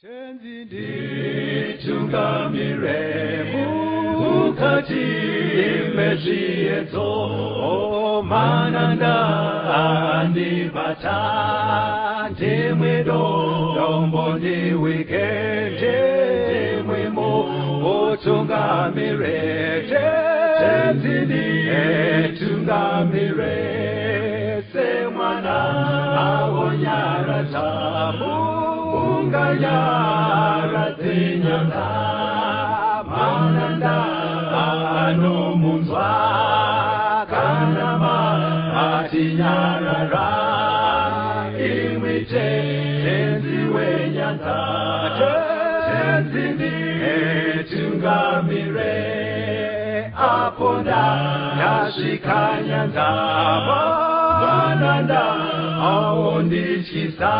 Tenzi nditungamire mukati mezviedzo, mananda andibata, ndimwe dombo ndiwike, ndimwe mutungamire. Tenzi nditungamire semwana awonyaradza munganyaradze nyanga, mananda anomunzwa kana matinyarara, imwi Tenzi wenyanza. Tenzi nditungamire apo ndasvika nyanza, mananda aondityisa,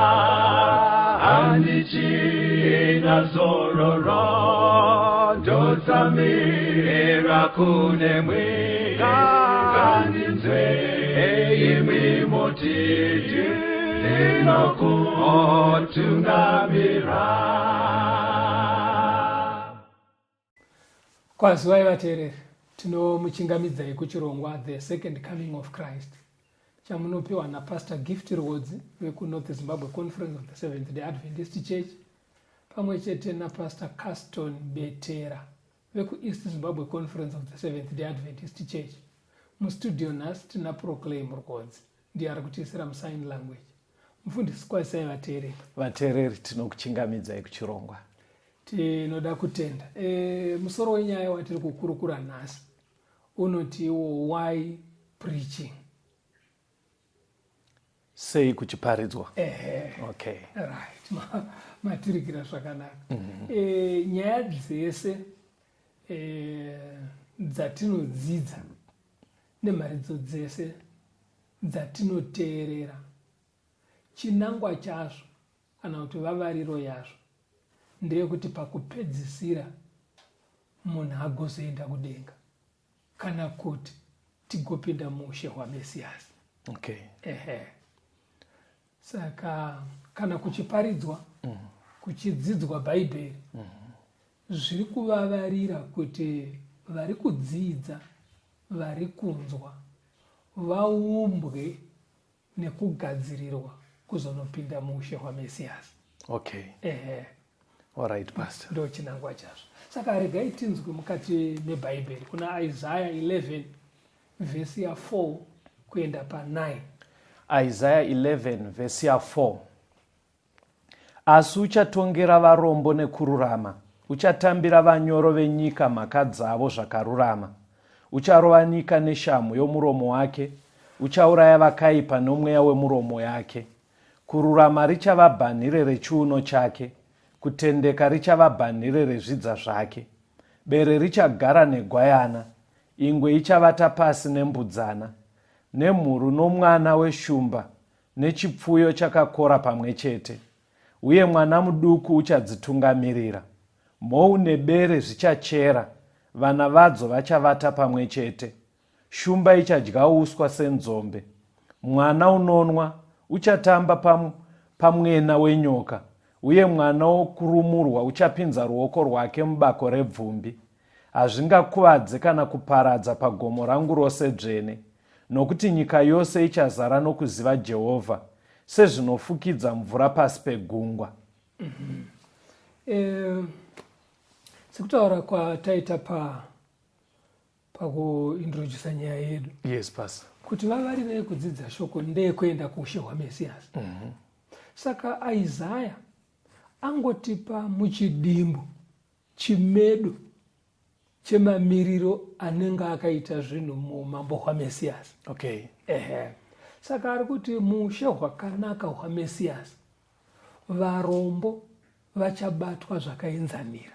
handichina zororo, ndotsamira kunemwi, ngandinzwe imwi moti ndinokutungamira. Kwazivai vateereri, tinomuchingamidzai kuchirongwa The Second Coming of Christ chamunopiwa naPastor Gift Rwodzi vekuNorth Zimbabwe Conference of the Seventh Day Adventist Church pamwe chete naPastor Caston Betera vekuEast Zimbabwe Conference of the Seventh Day Adventist Church. Mustudio nhasi tina Proclaim Rwodzi, ndiye ari kutiisira musign language. Mufundisi, kwazisai vateereri. Vateereri, tinokuchingamidzai kuchirongwa. Tinoda kutenda. Musoro wenyaya watiri kukurukura nhasi unoti iwo why preaching? Sei kuchiparidzwa? Ehe. Okay. Right. Maturikira zvakanaka. Nyaya dzese dzatinodzidza nemharidzo dzese dzatinoteerera, chinangwa chazvo kana kuti vavariro yazvo ndeyekuti pakupedzisira munhu agozoenda kudenga kana kuti tigopinda muushe hwaMesiyasi. Okay. Ehe. Saka kana kuchiparidzwa, kuchidzidzwa Bhaibheri, zviri kuvavarira kuti vari kudzidza, vari kunzwa vaumbwe nekugadzirirwa kuzonopinda muushe hwaMesiyasi. Okay. Ehe. All right, Pastor. Ndo chinangwa chazvo. Saka regai tinzwe mukati meBhaibheri kuna Isaiah 11 vhesi ya 4 kuenda pa 9. Isaiah 11 vhesi ya 4. Asi uchatongera varombo nekururama, uchatambira vanyoro venyika mhaka dzavo zvakarurama. Ucharova nyika neshamhu yomuromo wake, uchauraya vakaipa nomweya wemuromo yake. Kururama richava bhanhire rechiuno chake, kutendeka richava bhanhire rezvidza zvake. Bere richagara negwayana, ingwe ichavata pasi nembudzana, nemhuru nomwana weshumba nechipfuyo chakakora pamwe chete, uye mwana muduku uchadzitungamirira. Mhou nebere zvichachera, vana vadzo vachavata pamwe chete. Shumba ichadya uswa senzombe. Mwana unonwa uchatamba pam, pamwena wenyoka, uye mwana wokurumurwa uchapinza ruoko rwake mubako rebvumbi. Hazvingakuvadze kana kuparadza pagomo rangu rose dzvene, nokuti nyika yose ichazara nokuziva Jehovha, sezvinofukidza mvura pasi pegungwa. Sekutaura kwataita pa pakuintrodusa nyaya yedu, Yes, Pastor. kuti vavariro yekudzidza shoko ndeyekuenda kuushe hwaMesiyasi. Saka Isaya angotipa muchidimbu chimedu chemamiriro anenge akaita zvinhu muumambo hwaMesiyasi. Okay. Ehe. Saka ari kuti muushe hwakanaka hwaMesiyasi varombo vachabatwa zvakaenzanira.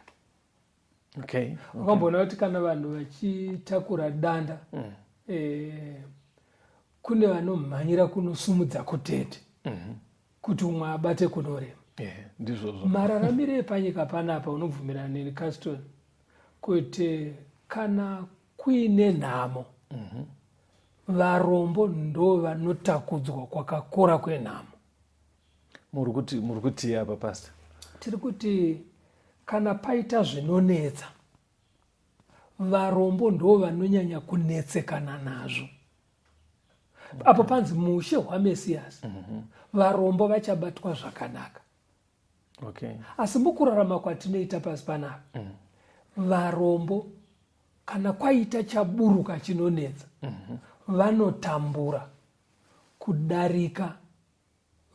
Okay. Wakamboona kuti kana vanhu vachitakura danda, kune vanomhanyira kunosumudza kutete kuti umwe abate kunorema. Yeah, ndizvozvo. Mararamiro epanyika panapa, unobvumirana neni Caston kuti kana kuine nhamo, varombo ndo vanotakudzwa kwakakura kwenhamo? Muri kuti apa, Pastor? Tiri kuti kana paita zvinonetsa, varombo ndo vanonyanya kunetsekana nazvo. Apo panzi muushe hwaMesiyasi, varombo vachabatwa zvakanaka. Asi mukurarama kwatinoita pasi panapa, varombo kana kwaita chaburuka chinonetsa, vanotambura kudarika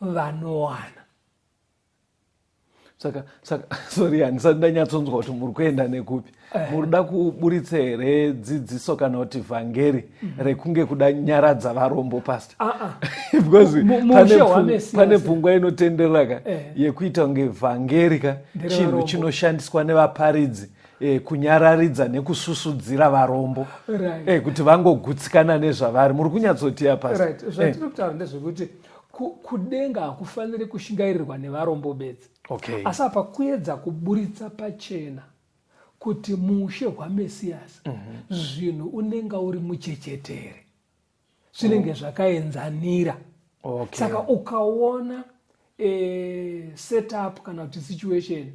vanowana. Saka sorry, handisati ndanyatsonzwa kuti muri kuenda nekupi. Muri kuda kuburitsa here dzidziso kana kuti vhangeri rekunge kuda nyaradza varombo, pastor? Ah, ah. Because Muushe hwaMesiyasi. Pane pfungwa inotenderera ka yekuita kunge vhangeri ka Nderevarombo. chinhu chinoshandiswa nevaparidzi kunyararidza nekususudzira varombo, kuti vangogutsikana nezvavari. Muri kunyatsotiya, pastor? Right, zvatiri kutaura ndezvekuti kudenga hakufaniri kushingairirwa nevarombo bedzi. Asi apa kuedza kuburitsa pachena kuti muushe hwaMesiyasi zvinhu unenga uri muchechetere, zvinenge zvakaenzanira. Saka ukaona setup kana kuti situation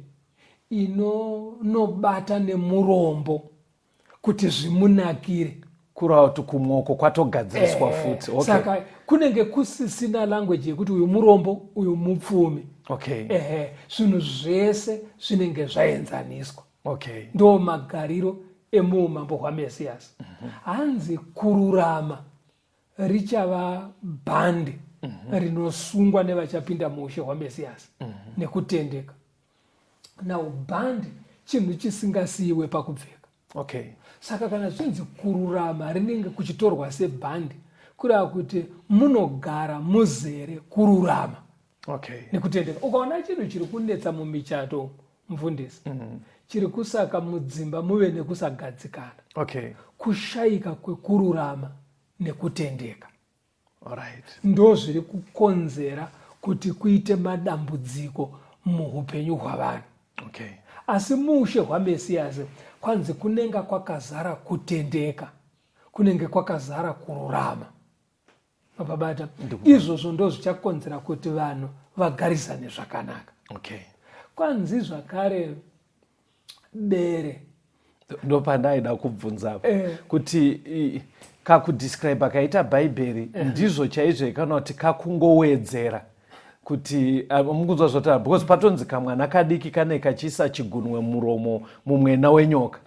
inonobata nemurombo kuti zvimunakire, Kureva kuti kumwoko kwatogadziriswa futi. Saka kunenge kusisina language yekuti uyu murombo, uyu mupfumi. Ehe, zvinhu zvese zvinenge zvaenzaniswa. Ndo magariro emuumambo hwaMesiyasi. Hanzi kururama richava bhandi rinosungwa nevachapinda muushe hwaMesiyasi nekutendeka. Now, bhandi chinhu chisingasiyiwe pakupfeka. Saka kana zvichinzi kururama rinenge kuchitorwa sebhandi, kureva kuti munogara muzere kururama nekutendeka. Ukaona chinhu chiri kunetsa mumichato, mufundisi, chiri kusaka mudzimba muve nekusagadzikana, kushayika kwekururama nekutendeka. Ndo zviri kukonzera kuti kuite madambudziko muupenyu hwavanhu. Asi muushe hwaMesiyasi kwanzi kunenga kwakazara kutendeka, kunenge kwakazara kururama. Mapabata? Izvozvo ndo zvichakonzera kuti vanhu vagarisane zvakanaka. Kwanzi zvakare bere Ndopandaida kubvunza apa kuti kakudescribe kaita Bhaibheri ndizvo chaizvo kana kuti kakungowedzera kuti mukunzwa zvataura? Because patonzi kamwana kadiki kane kachiisa chigunwe muromo mumwena wenyoka,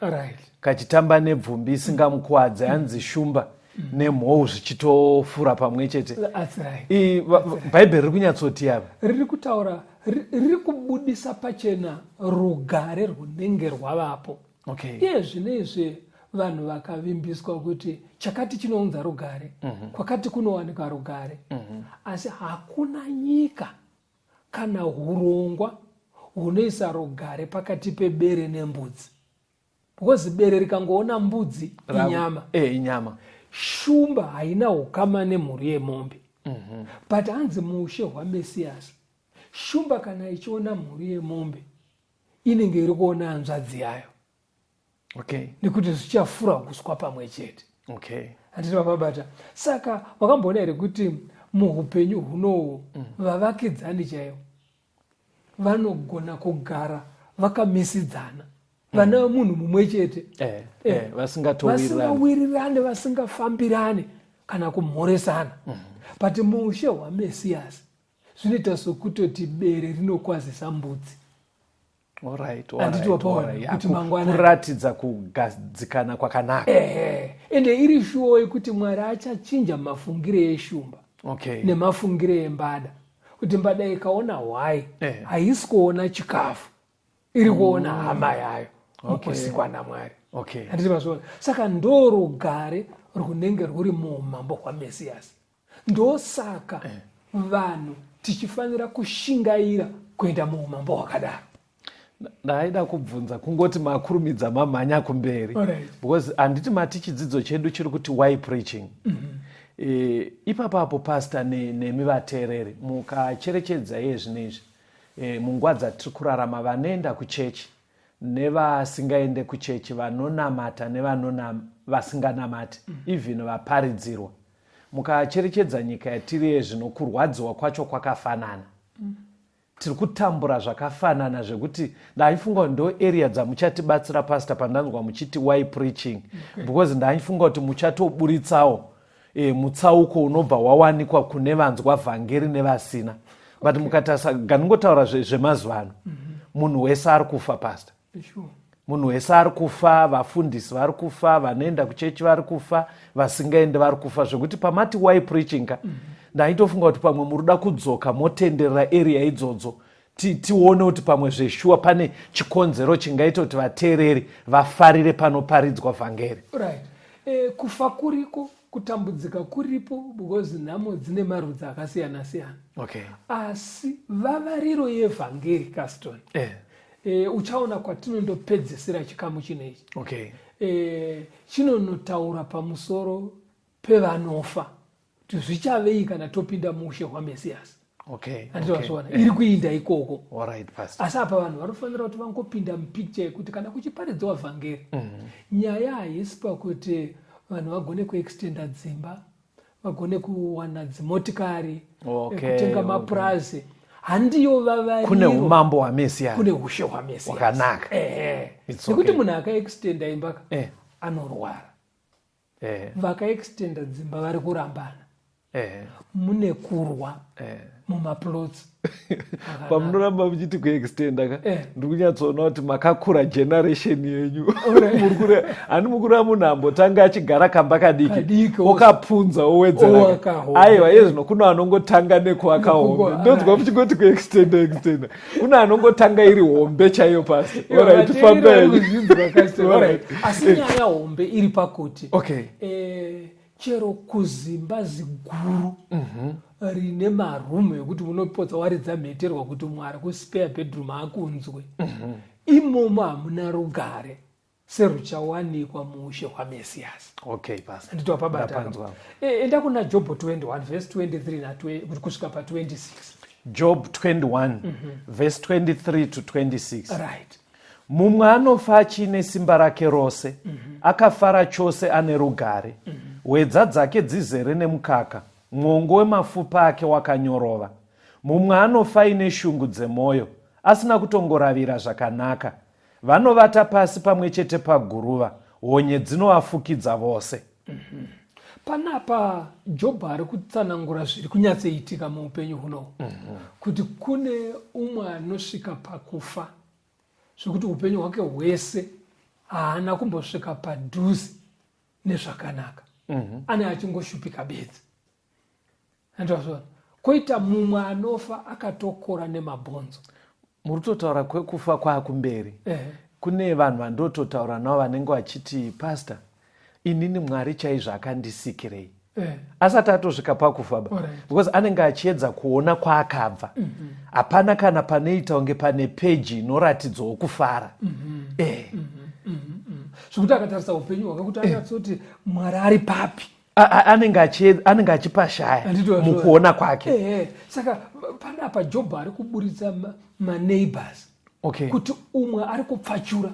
kachitamba nebvumbi isingamukuwadze, hanzi shumba nemhou zvichitofura pamwe chete. That's right. Bhaibheri riri kunyatsoti apa? Riri kutaura, riri kubudisa pachena rugare rwunenge rwavapo. Iye zvino izvi vanhu vakavimbiswa kuti chakati chinounza rugare, kwakati kunowanikwa rugare, asi hakuna nyika kana urongwa hunoisa rugare pakati pebere nembudzi, because bere rikangoona mbudzi, inyama. Inyama. Shumba haina ukama nemhuri yemombe. But hanzi muushe hwaMesiyasi, shumba kana ichiona mhuri yemombe, inenge iri kuona hanzvadzi yayo, nekuti zvichafura kuswa pamwe chete. Handiti vapabata? Saka wakamboona here kuti muupenyu hunohu vavakidzani chaivo vanogona kugara vakamisidzana, vana vemunhu mumwe chete, Vasingatowirani. Vasingawirirane, vasingafambirane kana kumhoresana? But muushe hwaMesiyasi zvinoita sokutoti bere rinokwazisa mbudzi. Handiti wapaona kuti mangwana- Kuratidza kugadzikana kwakanaka. Ehe, ende iri shuwo yekuti Mwari achachinja mafungire eshumba nemafungire embada, kuti mbada ikaona hwai, haisi kuona chikafu, iri kuona hama yayo mukusikwa naMwari. Handiti mazviona? Saka ndo rugare rwunenge rwuri muumambo hwaMesiyasi. Ndosaka vanhu tichifanira kushingaira kuenda muumambo hwakadaro. Ndaida kubvunza, kungoti makurumidza mamhanya kumberi, because handiti mati chidzidzo chedu chiri kuti "Why preaching?" Ipapapo, pastor, nemi vateereri, mukacherechedza iye zvinezvi, munguva dzatiri kurarama, vanoenda kuchechi nevasingaende kuchechi, vanonamata nevasinganamati, even vaparidzirwa, mukacherechedza nyika yatiri yezvino, kurwadziwa kwacho kwakafanana. Tiri kutambura zvakafanana zvekuti ndaifunga kuti ndo area dzamuchatibatsira, Pastor, pandanzwa muchiti why preaching, because ndaifunga kuti muchatoburitsawo mutsauko unobva wawanikwa kune vanzwa vhangeri nevasina, but mukatarisa, ngandingotaura zvemazuva ano, munhu wese ari kufa, Pastor. Munhu wese ari kufa, vafundisi vari kufa, vanoenda kuchechi vari kufa, vasingaendi vari kufa, zvekuti pamati why preaching ka, ndaitofunga kuti pamwe muri kuda kudzoka motenderera area idzodzo, tione kuti pamwe zveshuwa pane chikonzero chingaita kuti vateereri vafarire panoparidzwa vhangeri. Right, kufa kuriko, kutambudzika kuripo, because nhamo dzine marudzi akasiyana siyana. Asi vavariro yevhangeri, Caston, uchaona kwatinondopedzisira chikamu chinechi, chinonotaura pamusoro pevanofa, kuti zvichavei kana topinda muushe hwaMesiyasi. Handiti iri kuinda ikoko? Alright, Pastor. Asi apa vanhu vanofanira kuti vangopinda mupicture yekuti kana kuchiparidziwa vhangeri, nyaya haisi pakuti vanhu vagone kuextenda dzimba, vagone kuwana dzimotikari, kutenga mapurazi. Handiyo vavariro. Kune umambo hwaMesiyasi. Kune ushe hwaMesiyasi. Hwakanaka. Ehe. It's Nekuti okay. munhu akaextenda imba ka, anorwara. Vakaextenda dzimba vari kurambana. Mune kurwa mumaplots. Pamunoramba muchiti kuextenda ka, ndiri kunyatsoona kuti makakura generation yenyu. Muri handi mukura munhu ambotanga achigara kamba kadiki, Kadiki, okapunza, owedzera. Owaka hombe. Aiwa, iye zvino kuno anongotanga nekuaka hombe. Ndonzwa muchingoti kuextenda, extenda, kuno anongotanga iri hombe chaiyo pasi. Alright, famba henyu. Kuzvinzwa, Caston. Alright. Asi nyaya hombe iri pakuti chero kuzimba ziguru rine marumu ekuti unopotsa waridza mheterwa kuti mwari kuspare bedroom akunzwe, imomo hamuna rugare seruchawanikwa muushe hwaMesiyasi. Okay, Pastor. Handiti wapabata? Ndapanzwa. Enda kuna Jobho 21 vhesi 23 kusvika pa26. Job 21 verse 23 to 26. Right. Mumwe anofa achiine simba rake rose, akafara chose, ane rugare, hwedza dzake dzizere nemukaka, mwongo wemafupa ake wakanyorova. Mumwe anofa aine shungu dzemwoyo, asina kutongoravira zvakanaka. Vanovata pasi pamwe chete paguruva, honye dzinovafukidza vose. Panapa Jobho ari kutsanangura zviri kunyatsoitika muupenyu hunohu, kuti kune umwe anosvika pakufa zvekuti upenyu hwake hwese haana kumbosvika padhuze nezvakanaka, ane achingoshupika bedzi. Andazvona koita mumwe anofa akatokora nemabhonzo. Muri kutotaura kwekufa kwaakumberi. Kune vanhu vandototaura navo vanenge vachiti, "Pastor, inini Mwari chaizvo akandisikirei?" Asati atosvika pakufa ba, because anenge achiedza kuona kwaakabva. Hapana kana panoita kunge pane peji inoratidzawo kufara. Zvekuti akatarisa upenyu hwake kuti anyatsoti Mwari ari papi. Anenge achipashaya Handiti wazviona? mukuona kwake. Ehe, saka panapa Jobho ari kuburitsa maneighbors, kuti umwe ari kupfachura,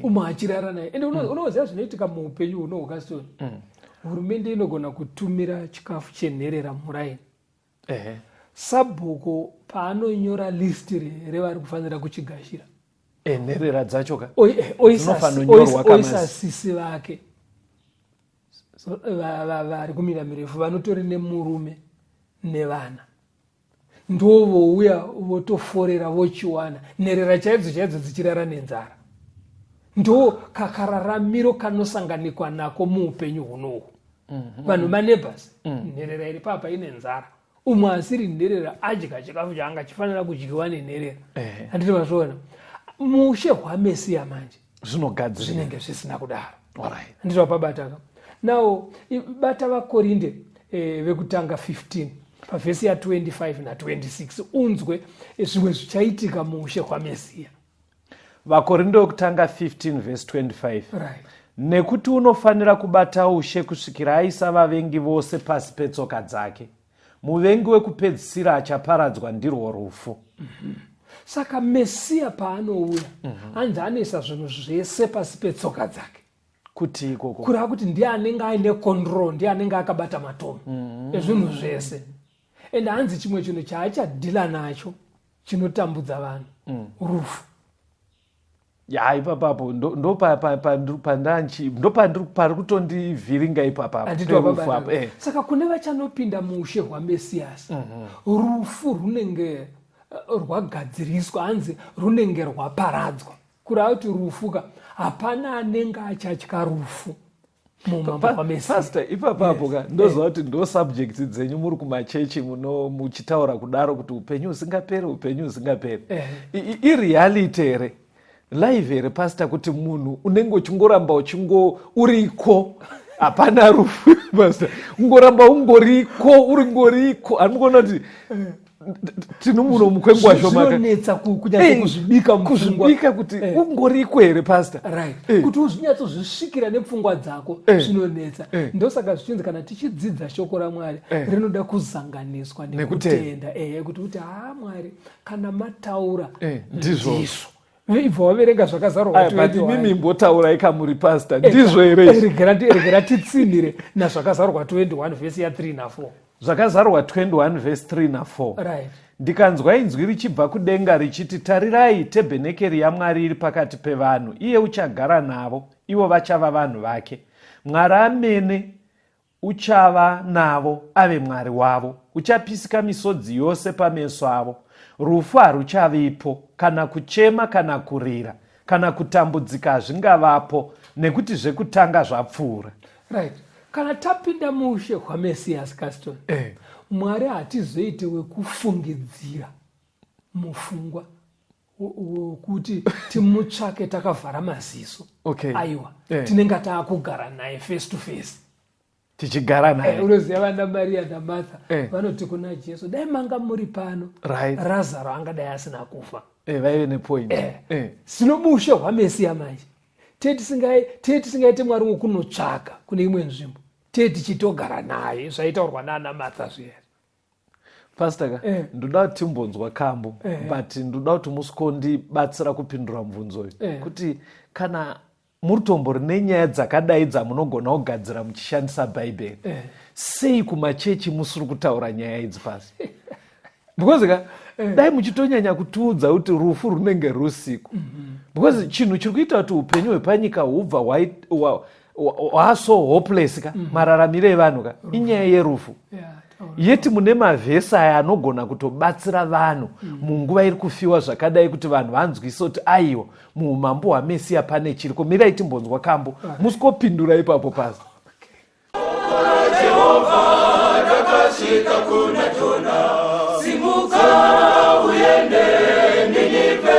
umwe achirara naye. Ende unoziva zvinoitika muupenyu huno hwakasiyana, hurumende inogona kutumira chikafu chenherera muraini. Sabhuku paanonyora list revari kufanira kuchigashira, Nherera dzacho ka dzinofanonyorwa oisa sisi vake. So, vari kumira mirefu, vanotori nemurume nevana, ndovouya votoforera vochiwana, nherera chaidzo chaidzo dzichirara nenzara. Ndo kakararamiro kanosanganikwa nako muupenyu hunohu. Vanhu maneighbors, nherera iri papa ine nzara, umwe asiri nherera adya chikafu chaanga chifanira kudyiwa nenherera. Handiti vazviona? Mushe hwaMesiya manje zvinogadzirika. Zvinenge zvisina kudaro. Alright. Handiti wapabataka? Now bata Vakorinde vekutanga 15 pavhesi ya25 na26, unzwe zvimwe zvichaitika muushe hwaMesiya. Vakorinde wekutanga 15 verse 25. Nekuti unofanira kubata ushe kusvikira aisa vavengi vose pasi petsoka dzake. Muvengi wekupedzisira achaparadzwa ndirwo rufu. Saka Mesiya paanouya, hanzi anoisa zvinhu zvese pasi petsoka dzake. Kuti ikoko? Kureva kuti ndiye anenge aine control, ndiye anenge akabata matomu ezvinhu zvese. And hanzi chimwe chinhu chaachadhila nacho. Chinotambudza vanhu rufu. Ya, ipapapo ndopandiri kutondivhiringa ipapapo. Handiti perufu wababa apo. Saka kune vachanopinda muushe hwaMesiyasi, rufu runenge rwagadziriswa, hanzi runenge rwaparadzwa, kureva kuti rufu ka, hapana anenge achatya rufu muumambo hwaMesiya. Pastor, ipapapo ka ndoziva kuti ndo subject dzenyu, muri kumachechi muno muchitaura kudaro kuti upenyu husingaperi, upenyu husingaperi. Ireality here, live here, pastor, kuti munhu unenge uchingoramba uchingo uriko, hapana rufu, pastor, ungoramba ungoriko, uri ngoriko? Hanikuona kuti tino muno mukwengwasho maka Zvinonetsa kunyatso kuzvibika mupfungwa. Kuzvibika kuti ungoriko here, pastor? Right, kuti uzvinyatsozvisvikira nepfungwa dzako zvinonetsa. Ndosaka zvichinzi kana tichidzidza shoko raMwari, rinoda kuzanganiswa nekutenda. Nekutenda, ehe, kuti haa, Mwari, kana mataura, Ndizvo. Ndizvo. Ibva waverenga Zvakazarurwa Aya, but 21. imimi imbotaurai kamuri, pastor, ndizvo here izvi? Regera titsinhire naZvakazarurwa 21 vhesi ya3 na4. Zvakazarurwa 21 vhesi 3 na4. Right. Ndikanzwa inzwi richibva kudenga richiti, "Tarirai, tebhenekeri yaMwari iri pakati pevanhu, iye uchagara navo, ivo vachava vanhu vake. Mwari amene uchava navo ave Mwari wavo. Uchapisika misodzi yose pameso avo. Rufu haruchavipo, kana kuchema, kana kurira, kana kutambudzika hazvingavapo, nekuti zvekutanga zvapfuura." Right, kana tapinda muushe hwaMesiyasi, Caston, Mwari hatizoite wekufungidzira mupfungwa wokuti timutsvake takavhara maziso. Aiwa, tinenge taakugara naye face to face. Tichigara naye. Unoziva vana Mariya naMartha vanoti kuna Jesu, "Dai manga muri pano, Razaro angadai asina kufa." Vaive nepoint. Sino mushe hwaMesiya manje tee tisingaite Mwari wokunotsvaka kune imwe nzvimbo, tee tichitogara naye, zvaitaurwa naana Martha zviya. Pastor ka, ndoda kuti timbonzwa kambo, but ndoda kuti musikondibatsira kupindura mubvunzo uyu, kuti kana muri tombori nenyaya dzakadai dzamunogona kugadzira muchishandisa Bhaibheri, sei kumachechi musiri kutaura nyaya idzi pasi? Because ka dai muchitonyanya kutiudza kuti rufu runenge rusiku, because chinhu chiri kuita kuti upenyu hwepanyika hubva hwaso hopeless ka, mararamiro evanhu ka, inyaya yerufu. Yeah, taura. Yeti mune mavhesi aya anogona kutobatsira vanhu munguva iri kufiwa zvakadai, kuti vanhu vanzwise kuti aiwa, muumambo hwaMesiya pane chiriko. Mirai timbonzwa kambo, musikopindura ipapo pasi. Rakasvika kuna Jona, "Simuka uende Ninive."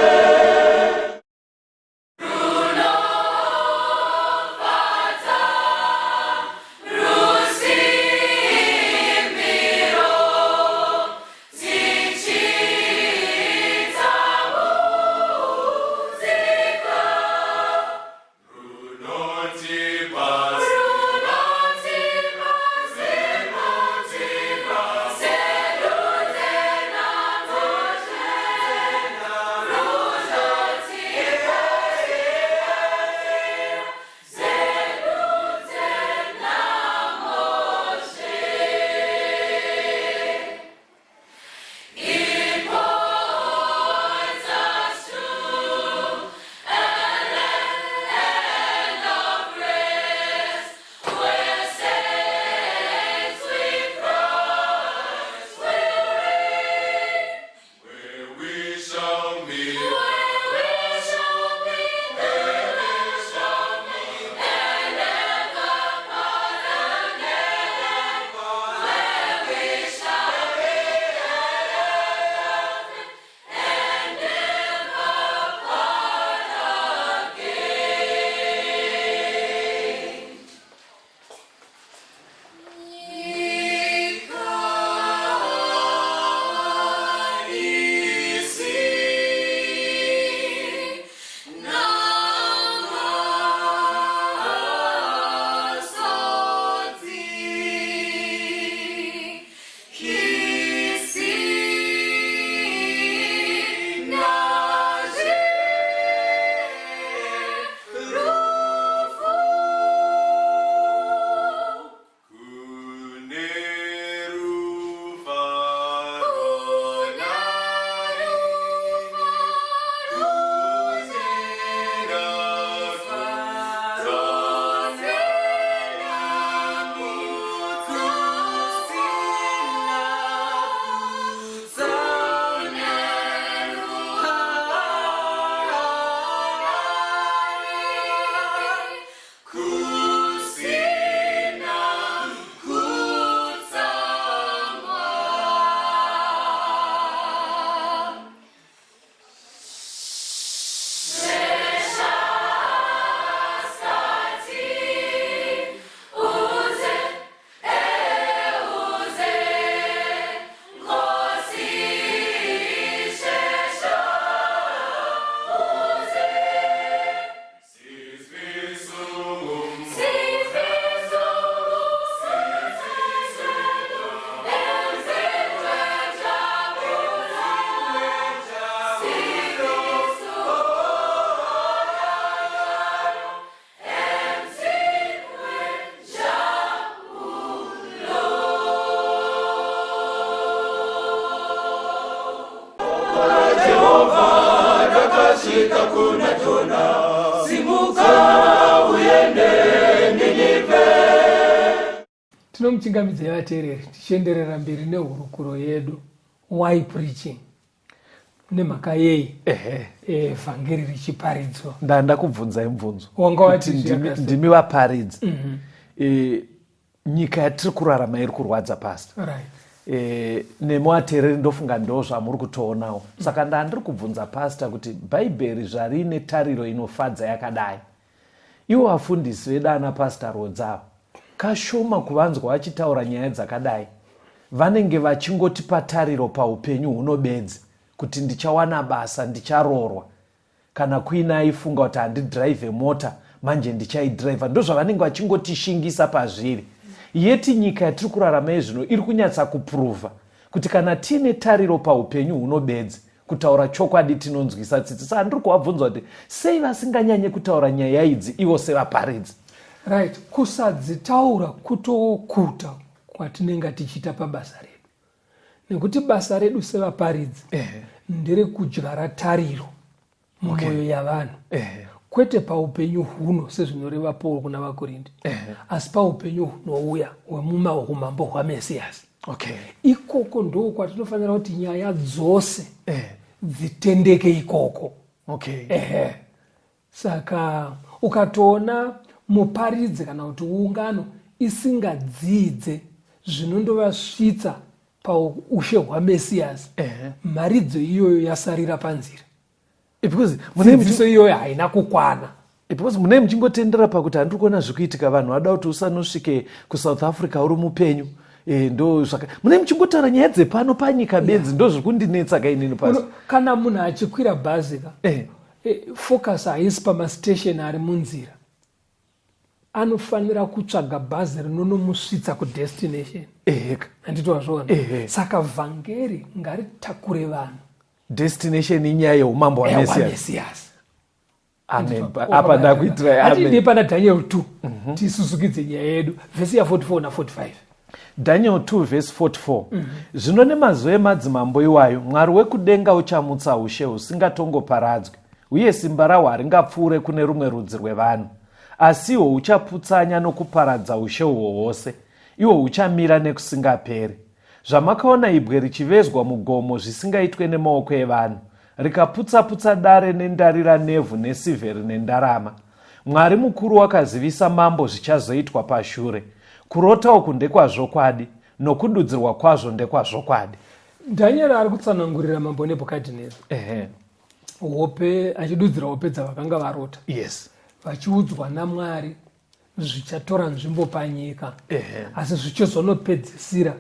Jehovha rakasvika kuna Jona, simuka uende Ninivhe. Tinomuchingamidzai vateereri tichienderera mberi nehurukuro yedu Why Preaching? Nemhaka yei vhangeri richiparidzwa? Ndanda kubvunzai mubvunzo. Wanga wati ndimi vaparidzi. Nyika yatiri kurarama iri kurwadza pastor. Right. Nemi vateereri ndofunga ndo zvamuri kutoonawo. Saka ndandiri kubvunza pastor kuti bhaibheri zvarine tariro inofadza yakadai, ivo vafundisi vedu ana pastor Rhodzi ava kashoma kuvanzwa vachitaura nyaya dzakadai. Vanenge vachingotipa tariro paupenyu huno bedzi, kuti ndichawana basa, ndicharoorwa. Kana kuine aifunga kuti handidhiraivhe mota, manje ndichaidhiraivha. Ndozvavanenge vachingotishingisa pazviri. Yeti nyika yatiri kurarama yezvino iri kunyatsa kupuruvha kuti kana tiine tariro paupenyu huno bedzi, kutaura chokwadi tinonzwisa tsitsi. Saka ndiri kuvabvunza kuti sei vasinganyanye kutaura nyaya idzi ivo sevaparidzi? Right, kusadzitaura kutokuta kwatinenge tichiita pabasa redu, nekuti basa redu sevaparidzi nderekudyara tariro mumwoyo yavanhu, kwete paupenyu huno sezvinoreva Paul kuna vaKorinde, asi paupenyu hunouya hwemumahumambo hwaMesiyasi. Ikoko ndo kwatinofanira kuti nyaya dzose dzitendeke ikoko. Saka ukatoona muparidzi kana kuti ungano isingadzidze zvinondovasvitsa paushe hwaMesiyasi, mharidzo iyoyo yasarira panzira. Because dzidziso iyoyo haina kukwana. Because munee muchingotendera pakuti handiri kuona zvikuitika, vanhu vada kuti usanosvike kuSouth Africa uri mupenyu. Ndo zvaka munee muchingotaura nyaya dzepano panyika bedzi, ndo zviri kundinetsa kainini pasi. Kana munhu achikwira bhazi ka, focus haisi pamastation ari munzira. Anofanira kutsvaga bhazi rinonomusvitsa kudestination. Handiti wazviona? Saka vhangeri ngaritakure vanhu. Destination inyaya yeumambo hwaMesiyasi. Amen. Apa ndakuitirai amen. Hatidii pana Daniel 2 tisusukidze nyaya yedu, vhesi ya 44 na 45. Daniel 2 vhesi 44. Zvino nemazuva emadzimambo iwayo, Mwari wekudenga uchamutsa ushe husingatongoparadzwi, uye simba rahwo haringapfuure kune rumwe rudzi rwevanhu. Asi ihwo huchaputsanya nokuparadza ushe uhwo hwose, ihwo huchamira nekusingaperi. Zvamakaona ibwe richivezwa mugomo zvisingaitwe nemaoko evanhu, rikaputsa-putsa dare nendarira nevhu nesirveri nendarama. Mwari mukuru wakazivisa mambo zvichazoitwa pashure. Kurota uku ndekwazvokwadi, nokududzirwa kwazvo ndekwazvokwadi. Daniel ari kutsanangurira mambo Nebhukadhineza hope, achidudzira hope dzavakanga varota. Vachiudzwa naMwari zvichatora nzvimbo panyika, asi zvichizonopedzisira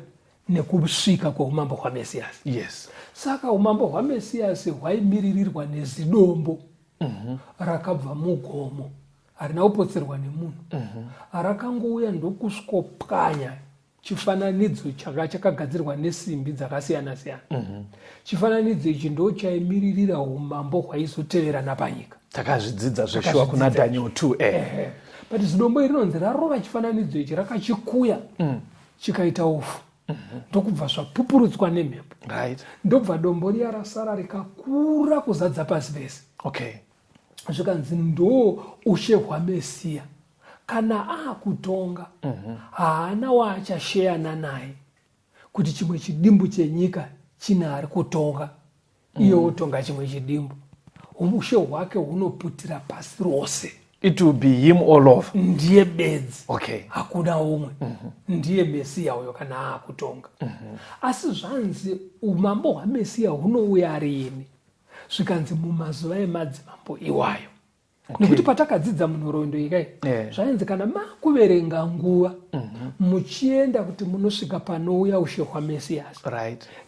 nekusvika kweumambo hwaMesiyasi. Saka umambo hwaMesiyasi hwaimiririrwa nezidombo rakabva mugomo, harina kupotserwa nemunhu. Rakangouya ndokusvikopwanya chifananidzo chaka chakagadzirwa nesimbi dzakasiyana siyana. Chifananidzo ichi ndo chaimiririra umambo hwaizoteverana panyika. Takazvidzidza zveshuwa kuna Daniel 2. But zidombo iri rinonzi rarova chifananidzo ichi, rakachikuya chikaita ufu, ndokubva zvapupurutswa nemhepo. Ndobva dombo riya rasara rikakura kuzadza pasi pese. Zvikanzi ndo ushe hwaMesiya. Kana akutonga, haana waachasheyana naye kuti chimwe chidimbu chenyika chine ari kutonga, iye otonga chimwe chidimbu. Ushe hwake hunoputira pasi rose. It will be him all over. Ndiye bedzi. Hakuna umwe. Ndiye Mesiya uyo kana akutonga. Asi zvanzi umambo hwaMesiya hunouya riini? Zvikanzi mumazuva emadzimambo iwayo. Nekuti patakadzidza munhoroondo ikai, zvainzi kana makuverenga nguva muchienda kuti munosvika panouya ushe hwaMesiyasi.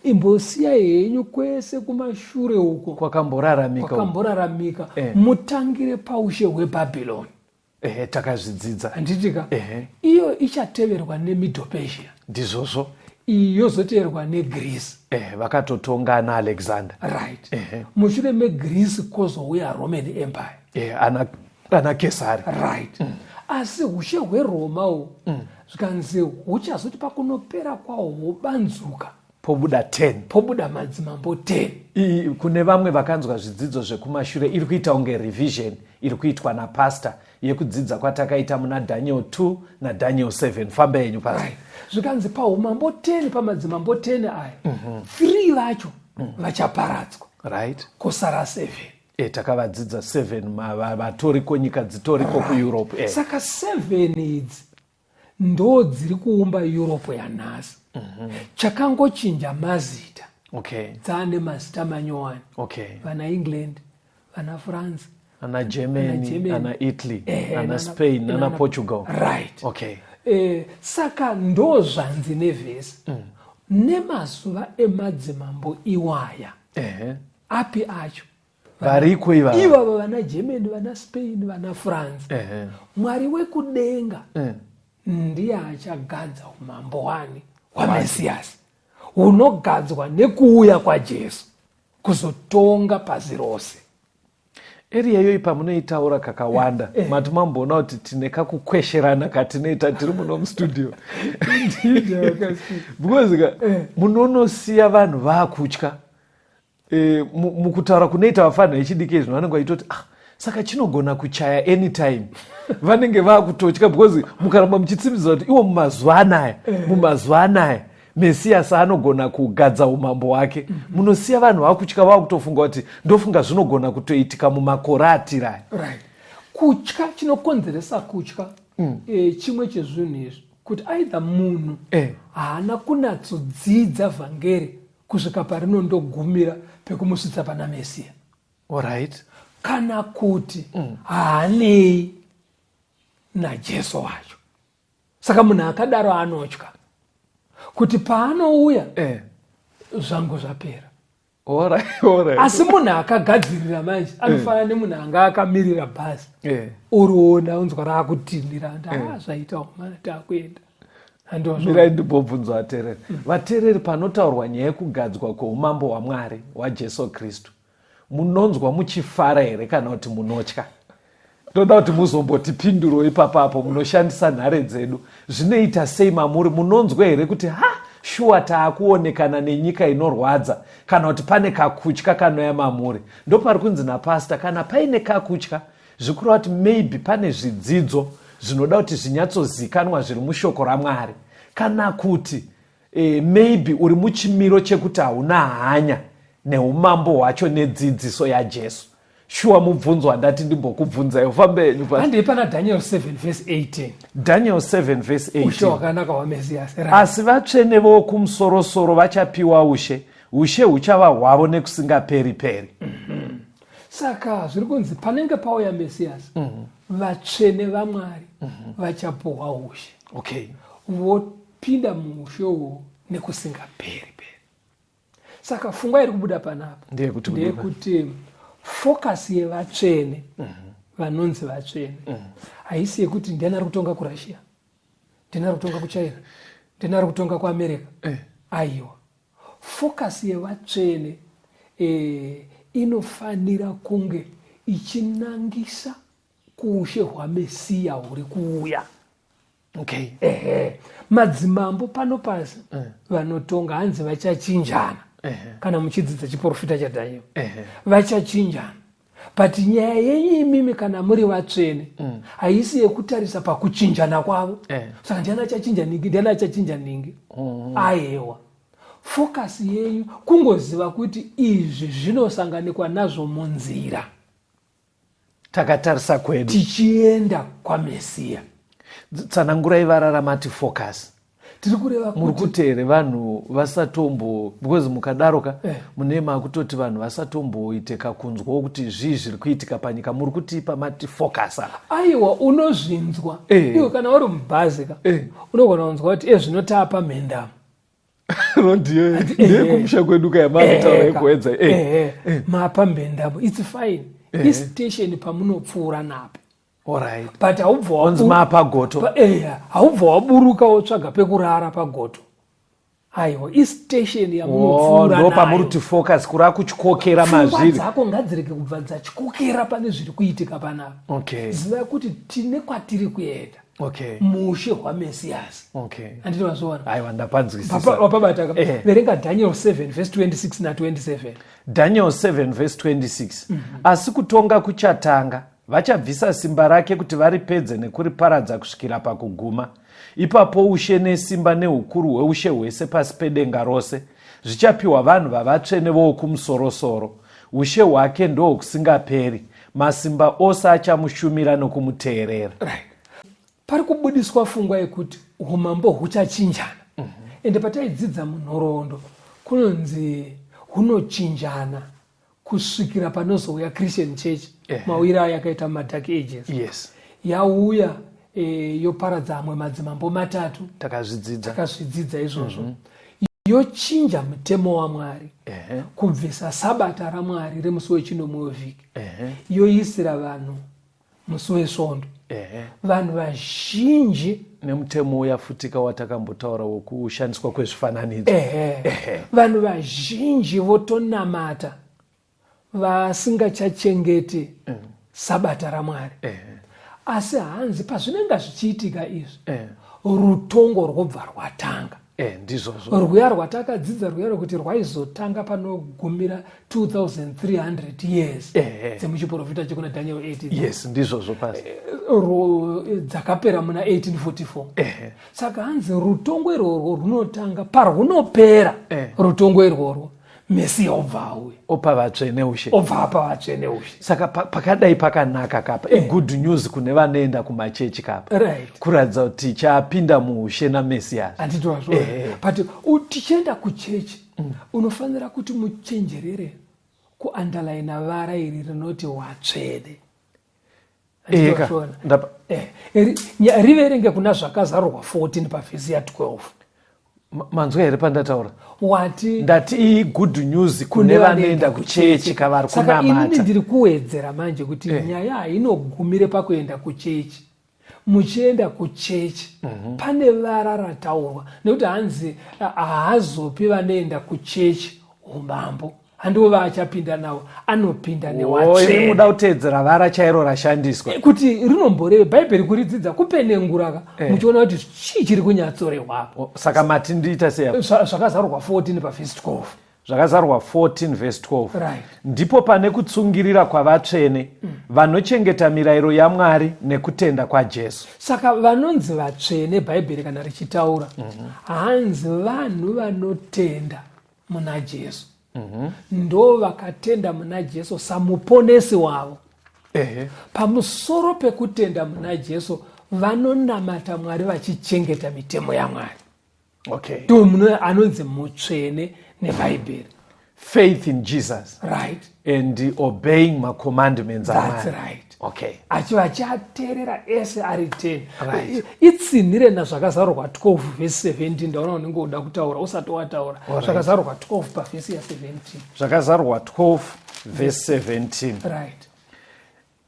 Imbosiyai henyu kwese kumashure uko kwakamboraramika, kwakamboraramika. Mutangire paushe hweBhabhironi. Takazvidzidza. Handitika? Iyo ichateverwa neMiddle-Persia. Ndizvozvo. Iyi yozoteverwa neGreece. Vakatotonga ana Alexander. Mushure meGreece kozouya Roman Empire. Ana Kesari. Asi ushe hweRoma uhu, zvikanzi huchazoti pakunopera kwaho hwobanzuka. Pobuda 10. Pobuda madzimambo 10. Kune vamwe vakanzwa zvidzidzo zvekumashure, iri kuita kunge revision iri kuitwa napastor yekudzidza kwatakaita muna Daniel 2 naDaniel 7. Famba yenyu, pastor. Right. Zvikanzi paumambo 10, pamadzimambo 10 aya, 3 vacho vachaparadzwa, kosara 7. Takavadzidza 7 vatoriko, nyika dzitoriko kuEurope. Saka 7 idzi ndo dziri kuumba Europe yanhasi. Chakangochinja mazita. Dzaane mazita manyowani. Vana England, vana France, ana Germany, Germany, ana Italy, ana Spain, ana Portugal. Right. Saka ndo zvanzi nevhesi, nemazuva emadzimambo iwaya, api acho? Variko ivava. Ivava vana Germany, vana Spain, vana France, Mwari wekudenga ndiye achagadza umambo wani? HwaMesiyasi, hunogadzwa nekuuya kwaJesu kuzotonga pasi rose. Area iyoyi pamunoitaura kakawanda, mati mamboona kuti tine kakukwesherana katinoita tiri muno mustudio, because ka munonosiya vanhu vaakutya. Mukutaura kunoita vafanha vechidiki izvi, vanenge vachitoti, "Ah, saka chinogona kuchaya anytime." Vanenge vaakutotya because mukaramba muchitsimbidza kuti iwo mumazuva anaya, mumazuva anaya Mesiyasi anogona kugadza umambo hwake, munosiya vanhu vakutya, vakutofunga kuti ndofunga zvinogona kutoitika mumakore atiraya. Right. Kutya, chinokonzeresa kutya, chimwe chezvinhu izvi kuti either munhu haana kunatsodzidza vhangeri kusvika parinondogumira pekumusvitsa pana Mesiya, kana kuti haanei naJesu wacho. Saka munhu akadaro anotya kuti paanouya, zvangu zvapera. Asi munhu akagadzirira manje anofanana nemunhu anga akamirira bhazi, uriona unzwa raakutinhira, nda zvaita mana, taakuenda. Mirai ndimbobvunza vateereri. Vateereri, panotaurwa nyaya yekugadzwa kweumambo hwaMwari hwaJesu Kristu, munonzwa muchifara here kana kuti munotya? Ndoda kuti muzombotipinduro ipapapo. Munoshandisa nhare dzedu, zvinoita sei mamuri? Munonzwa here kuti ha, shuwa taakuonekana nenyika inorwadza, kana kuti pane kakutya kanoya mamuri? Ndopari kunzi napastor, kana paine kakutya, zvikureva kuti maybe pane zvidzidzo zvinoda kuti zvinyatsozikanwa zviri mushoko raMwari, kana kuti maybe uri muchimiro chekuti hauna hanya neumambo hwacho nedzidziso yaJesu. Shuwa mubvunzo wandati ndimbokubvunzai. Ufambe henyu. Handei pana Daniel 7 verse 18. Daniel 7 verse 18. Ushe hwakanaka hwaMesiyasi. Asi vatsvene vokumusorosoro vachapiwa ushe, ushe huchava hwavo nekusingaperi peri. Saka zviri kunzi panenge pauya Mesiyasi, vatsvene vaMwari vachapuhwa ushe, vopinda muushe uhu nekusingaperi peri. Saka pfungwa iri kubuda panapa Ndeyekuti ndeyekuti focus yevatsvene, vanonzi vatsvene, haisi yekuti ndiani ari kutonga kuRussia, ndiani ari kutonga kuChina, ndiani ari kutonga kuAmerica. Aiwa, focus yevatsvene inofanira kunge ichinangisa kuushe hwaMesiya huri kuuya. Ehe, madzimambo pano pasi vanotonga hanzi vachachinjana. Kana muchidzidza chiprofita chaDaniel, vachachinjana, but nyaya yenyu imimi kana muri vatsvene haisi yekutarisa pakuchinjana kwavo. Saka ndiani achachinja ningi, ndiani achachinja ningi? Aiwa, focus yenyu kungoziva kuti izvi zvinosanganikwa nazvo munzira. Takatarisa kwedu. Tichienda kwaMesiya. Tsanangurai vara ramati focus. Tiri kureva muri kuti here vanhu vasatombo, because mukadaro ka, mune makutoti vanhu vasatomboite kakunzwawo kuti zvii zviri kuitika panyika. Muri kutipa mati focus apa. Aiwa, unozvinzwa iwe kana uri mubhazi ka, unogona kunzwa kuti ezvino taapa mhendamo. Rodhiyo ndeyekumusha kwedu kaya makutaura yekuedza. Mapa mhendamo, it's fine, istation pamunopfuura napo. But haubva Onzi mapa goto. Haubva waburuka wotsvaga pekurara pagoto. Aiwa, istation yamunopfuura. Ndo pamuri kuti focus kuri kutyokera Pfungwa mazviri. dzako ngadzirege kubva dzatyokera pane zviri kuitika panapa. Ziva kuti tine kwatiri kuenda. Okay. Muushe hwaMesiyasi. Okay. Handiti wazviona? Aiwa, ndapanzwisisa. Wapabata ka? Verenga Daniel 7 verse 26 na27. Daniel 7 verse 26. Asi kutonga kuchatanga, vachabvisa simba rake kuti varipedze nekuriparadza kusvikira pakuguma. Ipapo ushe nesimba neukuru hweushe hwese pasi pedenga rose zvichapiwa vanhu vavatsvene vowokumusorosoro. Ushe hwake ndohwokusingaperi, masimba ose achamushumira nokumuteerera. Right. Pari kubudiswa fungwa yekuti umambo huchachinjana. Ende pataidzidza munhoroondo kunonzi hunochinjana kusvikira panozouya Christian Church, mauyiro ayo yakaita mumadark ages. Yauya yoparadza amwe madzimambo matatu. Takazvidzidza. Takazvidzidza izvozvo. Yochinja mutemo waMwari, kubvisa sabata raMwari remusi wechinomwe wevhiki, yoisira vanhu musi wesvondo. Vanhu vazhinji Nemutemo uya futika watakambotaura wokushandiswa kwezvifananidzo. Vanhu vazhinji votonamata vasingachachengeti sabata raMwari. Asi hanzi pazvinenge zvichiitika izvi, rutongo rwobva rwatanga. Ndizvozvo. Rwuya rwatakadzidza rwuya rwekuti rwaizotanga panogumira 2300 years dzemuchiprofita chekuna Daniel 8. Yes, ndizvozvo pasi. Dzakapera muna 1844. Saka hanzi rutongo irworwo runotanga parwunopera. Rutongo irworwo, Mesiya obva auya. Opa vatsvene ushe. Obva apa vatsvene ushe. Saka pakadai pakanaka kapa. Igood news kune vanoenda kumachechi kapa. Kuratidza kuti chapinda muushe naMesiyasi. Handiti wazviona? But tichienda kuchechi, unofanira kuti muchenjerere kuandalaina vara iri rinoti watsvene. Handiti wazviona? Riverenge kuna Zvakazarurwa 14 pavhesi ya12. Manzwa here pandataura? Wati Ndati iyi good news kune vanoenda kuchechi kavari Saka inini kunamata. Ndiri kuwedzera manje kuti nyaya hainogumire pakuenda kuchechi. Muchienda kuchechi, pane vara rataurwa nekuti hanzi haazopi vanoenda kuchechi umambo, handivo vaachapinda navo, anopinda Imi newatsvene. Muda kuteedzera vara chairo rashandiswa. Kuti rinomboreve Bhaibheri, kuridzidza kupenenguraka, muchiona kuti chii chiri kunyatsorehwapo. O, saka mati ndiita sei apa? Zvakazarurwa 14 pavhesi 12. Zvakazarurwa 14 verse 12. Ndipo pane kutsungirira kwavatsvene, vanochengeta mirayiro yaMwari nekutenda kwaJesu. Saka vanonzi vatsvene, Bhaibheri kana richitaura, hanzi vanhu vanotenda muna Jesu, ndo vakatenda muna Jesu samuponesi wavo. Pamusoro pekutenda muna Jesu, vanonamata Mwari vachichengeta mitemo yaMwari. Ndo muno anonzi mutsvene neBhaibheri. Faith in Jesus and obeying macommandments That's aMwari. right. Achiva achiateerera ese ari 10. Itsinhire naZvakazarurwa 12 vhesi 17. Ndaona unenge uda kutaura usati wataura. Zvakazarurwa 12 pavhesi ya17. Zvakazarurwa 12 verse 17.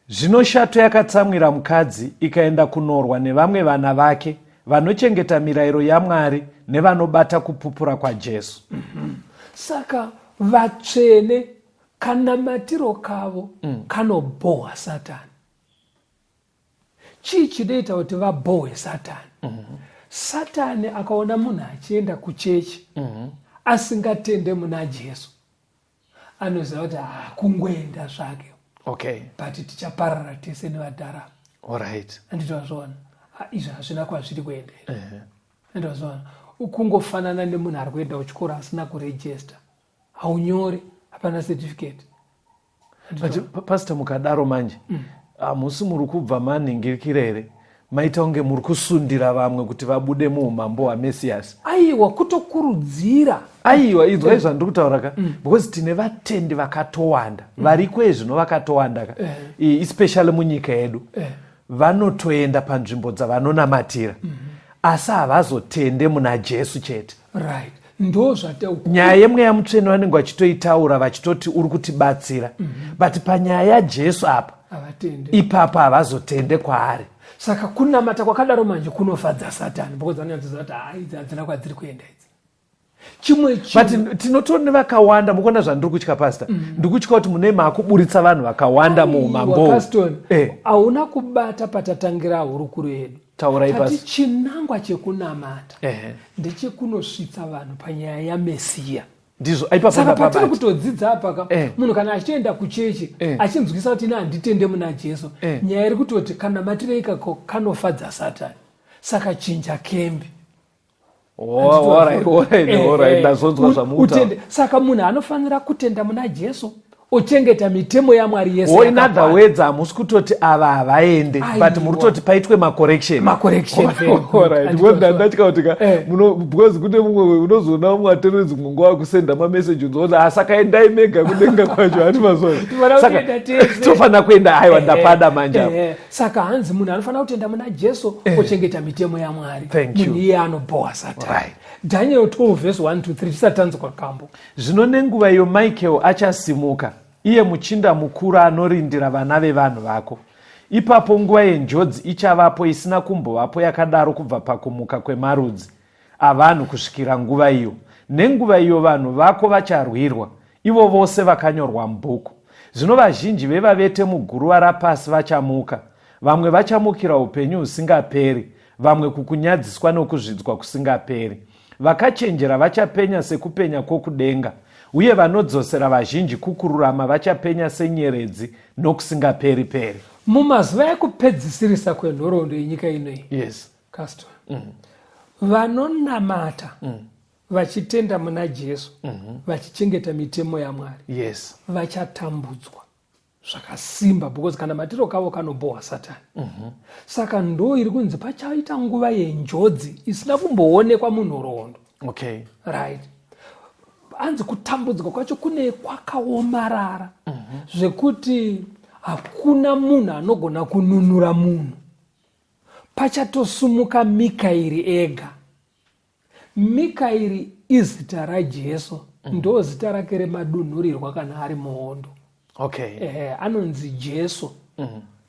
Zvino shato yakatsamwira mukadzi, ikaenda kunorwa nevamwe vana vake, vanochengeta mirayiro yaMwari nevanobata kupupura kwaJesu. Saka vatsvene kanamatiro kavo kanobhohwa Satani. Chii chinoita kuti vabhohwe Satani? Satani akaona munhu achienda kuchechi asingatende muna Jesu, anoziva kuti hakungoenda zvake, but tichaparara tese nevadhara. Handiti wazviona? Izvi hazvina kwazviri kuenda. Handiti wazviona? Kungofanana nemunhu ari kuenda kuchikoro asina kurejesta, haunyori, hapana certificate. But pastor, mukadaro manje, hamusi muri kubva manhingirikira here? Maita kunge muri kusundira vamwe kuti vabude muumambo hwaMesiyasi. Aiwa, kutokurudzira. Aiwa, inzwai zvandiri kutaura ka, because tine vatendi vakatowanda variko ezvino, vakatowanda ka, especially munyika yedu, vanotoenda panzvimbo dzavanonamatira, asi havazotende muna Jesu chete. Right, ndo zvate Nyaya yemweya mutsvene vanenge vachitoitaura, vachitoti uri kutibatsira, but panyaya yaJesu apa, Havatende. Ipapa havazotende kwaari. Saka kunamata kwakadaro manje kunofadza Satani, because vanonyatsoziva kuti hai, idzi hadzina kwadziri kuenda idzi. Chimwe But tinotori nevakawanda. Mukuona zvandiri kutya, pastor? Ndiri kutya kuti mune maakuburitsa vanhu vakawanda muumambo. Caston, hauna kubata patatangira hurukuro yedu. Taurai Tati pasi. chinangwa chekunamata Ehe. ndechekunosvitsa vanhu panyaya yamesiya. Ndizvo ipapo Saka patiri ndapabata. kutodzidza apa ka Eh. munhu kana achitoenda kuchechi Eh. achinzwisa kuti ini handitende muna Jesu, Eh. nyaya iri kutoti kanamatire ikako kanofadza Satani, saka chinja kembi. Oh, alright, alright, Eh, alright, eh. ndazonzwa zvamutaura. Utende. Saka munhu anofanira kutenda muna Jesu ochengeta mitemo yaMwari yese Oh, in other yakakwana. words, hamusi kutoti ava havaende, but muri kutoti paitwe macorrection. Macorrection, very good. Alright, Anditozwa. because ndandatya kuti ka, Eh. because kune mumwe unozoona mumwe ateredzi mumwe nguva akusenda mameseji unzoona asaka endai mega kudenga kwacho hati mazona. Tofanira Saka, kuenda tese. tofanira kuenda, aiwa, Eh, ndapada manje apa. eh, saka hanzi munhu anofanira kutenda muna Jesu ochengeta mitemo yaMwari. Thank you. Munhu iye anobhowa Satani. Right. Daniel 12 verse 1 to 3 tisati tanzwa kambo. Zvino nenguva iyo Michael achasimuka, iye muchinda mukuru anorindira vana vevanhu vako. Ipapo nguva yenjodzi ichavapo isina kumbovapo yakadaro kubva pakumuka kwemarudzi avanhu kusvikira nguva iyo. Nenguva iyo vanhu vako vacharwirwa, ivo vose vakanyorwa mubhuku. Zvino vazhinji vevavete muguruva rapasi vachamuka, vamwe vachamukira upenyu husingaperi, vamwe kukunyadziswa nokuzvidzwa kusingaperi. Vakachenjera vachapenya sekupenya kwokudenga, uye vanodzosera vazhinji kukururama vachapenya senyeredzi nokusingaperi-peri. Mumazuva ekupedzisirisa kwenhoroondo yenyika inoyi, Yes. Castor, vanonamata vachitenda muna Jesu, vachichengeta mitemo yaMwari, Yes. vachatambudzwa zvakasimba, because kana matiro kavo kanobhowa Satani. Saka ndo iri kunzi pachaita nguva yenjodzi isina kumboonekwa munhoroondo. Okay. Right. Hanzi kutambudzwa kwacho kune kwakaomarara zvekuti hakuna munhu anogona kununura munhu. Pachatosumuka Mikaeri ega. Mikaeri izita raJesu, ndo zita rake remadunhurirwa kana ari muhondo. Okay. Anonzi Jesu,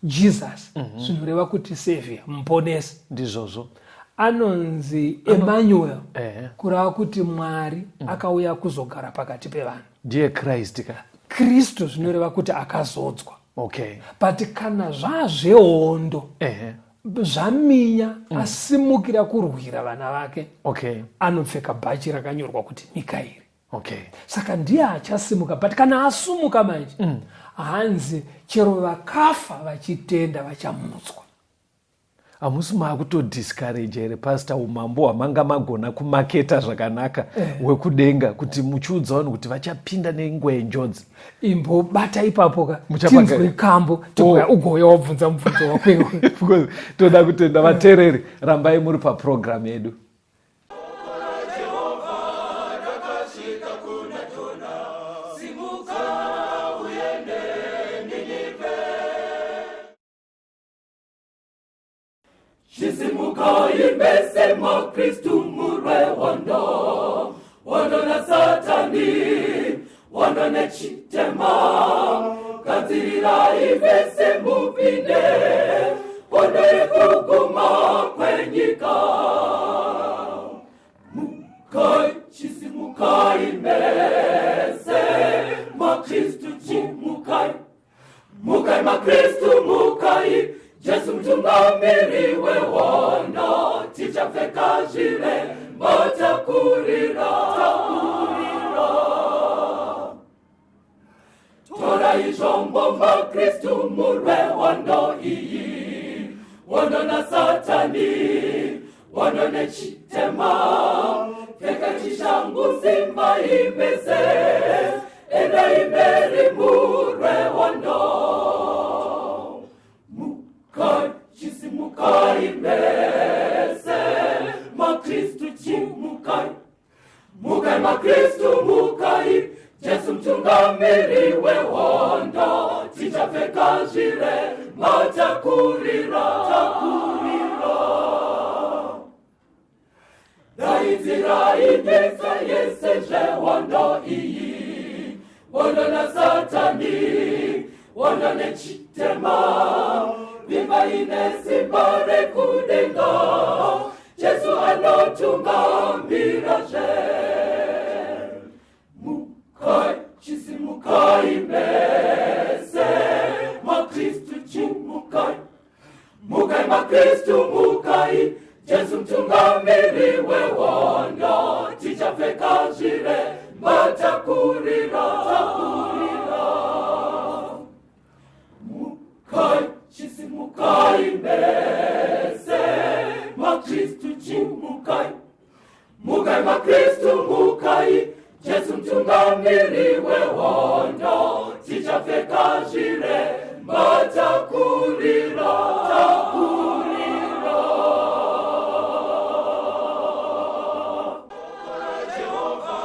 Jesus, zvinoreva kuti Savior, muponesi. Ndizvozvo. Anonzi Emmanuel, Eh. kureva kuti Mwari akauya kuzogara pakati pevanhu. Ndiye Christ ka. Kristu zvinoreva kuti akazodzwa. Okay. But kana zvazvehondo, Eh. zvaminya asimukira kurwira vana vake, Okay. anopfeka bhachi rakanyorwa kuti Mikaeri. Okay. Saka ndiye achasimuka, but kana asumuka manje, hanzi chero vakafa vachitenda vachamutswa. Hamusi maakutodiscourage here, Pastor, umambo hwamanga magona kumaketa zvakanaka hwekudenga, kuti muchiudza vanhu kuti vachapinda nenguva yenjodzi? Imbobata ipapo ka, Muchapanga- tinzwe kambo, tigouya ugouya wabvunza mubvunzo wako iwe. Because toda kutenda vateereri, rambai muri papurogiramu yedu. Chisimuka imbese maKristu murwe hondo, hondo naSatani, hondo nechitema. Gadzirira ivese mupinde hondo yekuguma kwenyika. Mukai, chisimukai mese maKristu, chimukai, mukai maKristu, mukai. Jesu mutungamiri wehondo, tichapfeka zviremba takurira, takurira. Torai zvombo maKristu murwe hondo iyi, hondo naSatani, hondo nechitema. Pfeka chishangu, simba imese, endai mberi murwe hondo. Mukai, chisimukai mese maKristu, chimukai, mukai maKristu, mukai. Jesu mutungamiri wehondo, tichapfeka zviremba takurira, takurira. Daidzirai nyika yese zvehondo iyi, hondo naSatani, hondo nechitema. Vimbai nesimba rekudenga, Jesu anotungamirazve. Mukai, chisimukai mese maKristu, chimukai, mukai maKristu, mukai. Chimukai, Jesu mutungamiri wehondo, tichapfeka zviremba takurira, takurira. Mukai, chisimukai mese, maKristu chimukai. Mukai maKristu mukai, Jesu mutungamiri wehondo, tichapfeka zviremba takurira, takurira. Jehova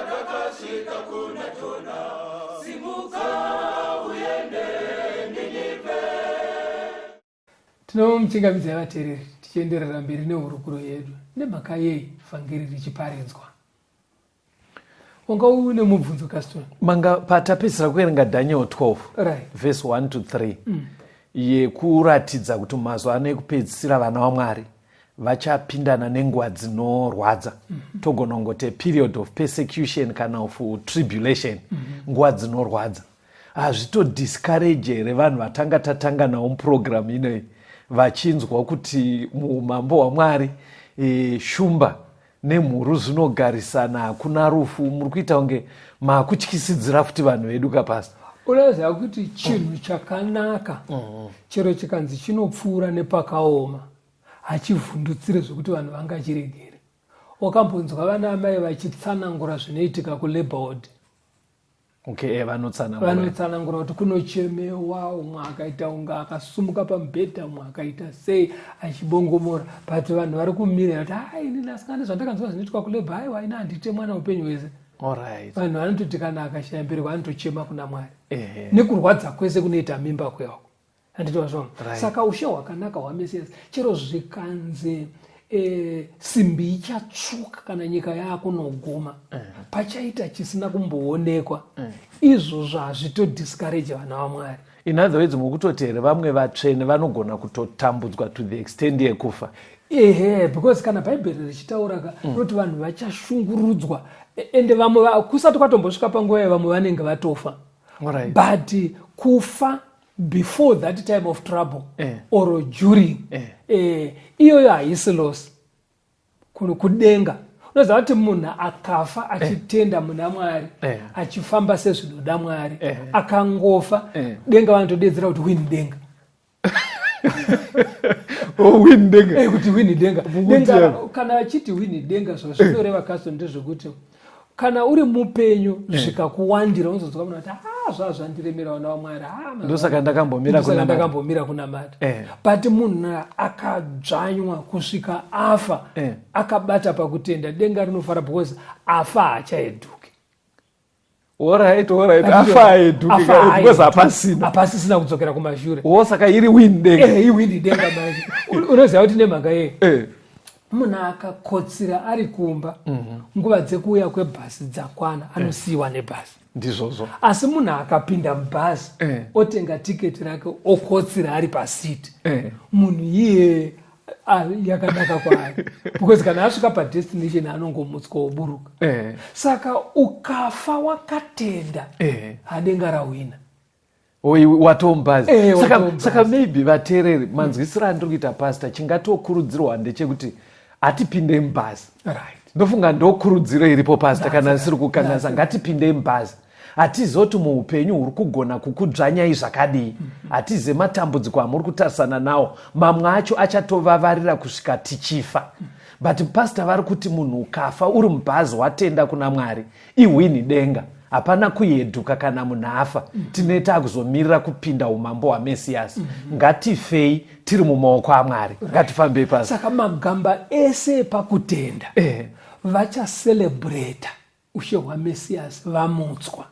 rakasvika kuna Jona, simuka uende Ninevhe. Tinomuchingamidzai vateereri tichienderera mberi nehurukuro yedu. Nemhaka yei vhangeri richiparidzwa? Wanga une mubvunzo Caston? Manga patapedzisira kuverenga Daniel 12 right. verse 1 to 3 yekuratidza kuti mumazuva ano ekupedzisira vana vaMwari vachapindana nenguva dzinorwadza. Togona kungoti a period of persecution kana of tribulation, nguva dzinorwadza. Hazvitodiscourage here vanhu vatanga tatanga navo muprogramu inoyi vachinzwa kuti muumambo hwaMwari shumba nemhuru zvinogarisana, hakuna rufu? Muri kuita kunge makutyisidzira futi vanhu vedu kapasta. Unoziva kuti chinhu chakanaka chero chikanzi chinopfuura nepakaoma hachivhundutsire zvekuti vanhu vangachiregere. Wakambonzwa vana amai vachitsanangura zvinoitika kulabour ward? Okay, vanotsanangura. Vanotsanangura kuti kunochemewa, umwe akaita unga akasumuka pamubhedha, umwe akaita sei achibongomora, but vanhu vari kumirira kuti hai, inini asikana zvandakanzwa zvinoitwa kulabour, aiwa ini handiite mwana upenyu hwese. Vanhu vanototi kana akashaya mbereko anotochema kuna Mwari nekurwadza kwese kunoita mimba kwewako. Handiti wazvona? Saka ushe hwakanaka hwaMesiasi, chero zvikanzi simbi ichatsvuka kana nyika yakunoguma, pachaita chisina kumboonekwa, izvozvo hazvitodiscourage vana vaMwari. In other words, mukutoti here vamwe vatsvene vanogona kutotambudzwa to the extent yekufa? Ehe, because kana Bhaibheri richitaura ka rinoti vanhu vachashungurudzwa, ende vamwe kusati kwatombosvika panguva iyo vamwe vanenge vatofa. But kufa before that time of trouble or during iyoyo haisi loss kudenga. Unoziva kuti munhu akafa achitenda muna Mwari, achifamba sezvinoda Mwari, akangofa, denga vanotodedzera kuti win denga. Oh, win denga. Kuti win denga. Mukuti Denga, yako. kana achiti win denga, zvazvinoreva kaso ndezvekuti kana uri mupenyu zvikakuwandira, unozonzwa munhu ati, zvazvandiremera vana vaMwari. Ndosaka ndakambomira Ndosaka kunamata. ndakambomira kunamata. But munhu akadzvanywa kusvika afa, akabata pakutenda, denga rinofara because afa haachaedhuki. Alright, alright. Achiti Afa haedhuki, afa because haedhuki. hapasina. Hapasisina kudzokera kumashure. Wo, saka iri win denga. Iwin denga manje. Unoziva kuti nemhaka yei? Munhu akakotsira ari kumba, nguva dzekuuya kwebhasi dzakwana, anosiyiwa nebhasi. Ndizvozvo. Asi munhu akapinda mubhasi, otenga tiketi rake, okotsira ari pasiti, munhu iye yakanaka kwaari because kana asvika padestination anongomutswa oburuka. Saka ukafa wakatenda, hadenga rahwina. Oi, watombazi. Watombazi. Saka maybe vateereri, manzwisiro andiri kuita pastor, chingatokurudzirwa ndechekuti hatipinde mubhazi. Ndofunga ndokurudziro iripo pastor, kana ndisiri kukanganisa, ngatipinde mubhazi. Hatizoti muupenyu huri kugona kukudzvanyai zvakadii, hatize matambudziko amuri kutarisana nawo, mamwe acho achatovavarira kusvika tichifa. But pastor vari kuti munhu ukafa uri mubhazi watenda kuna Mwari, ihwini denga, hapana kuyeduka kana munhu afa. Tine takuzomirira kupinda umambo hwaMesiyasi. Ngatifei tiri mumaoko aMwari. Ngatifambei pasi. Saka magamba ese epakutenda vachacelebrata ushe hwaMesiyasi vamutswa.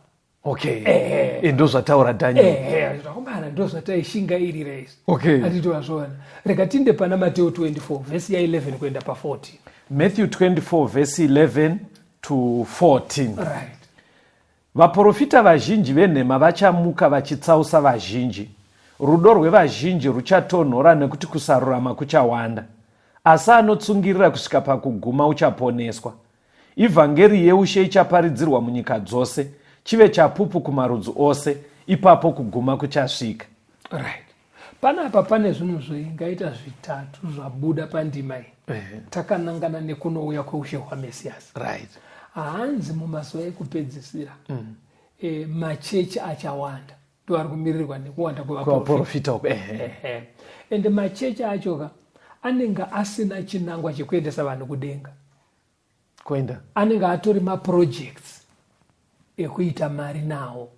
Okay. Ndozvataura Daniel. Zvakumbana ndozvataishingairira izvi. Hatiti wazviona. Rega tinde pana Mateo 24 vhesi ya 11 kuenda pa 14. Matthew 24 vhesi 11 to 14. Vaprofita vazhinji venhema vachamuka vachitsausa vazhinji. Rudo rwevazhinji ruchatonhora nekuti kusarurama kuchawanda. Asi anotsungirira kusvika pakuguma uchaponeswa. Ivhangeri yeushe ichaparidzirwa munyika dzose, chive chapupu kumarudzi ose, ipapo kuguma kuchasvika. Panapa pane zvinhu zvingaita zvitatu zvabuda pandima iyi takanangana nekunouya kweushe hwamesiyasi. Right. Hanzi mumazuva ekupedzisira machechi achawanda, ndo ari kumiririrwa nekuwanda kwevaprofita uko. Ende machechi achoka anenge asina chinangwa chekuendesa vanhu kudenga. Kuenda anenge atori maprojects ekuita mari nawo.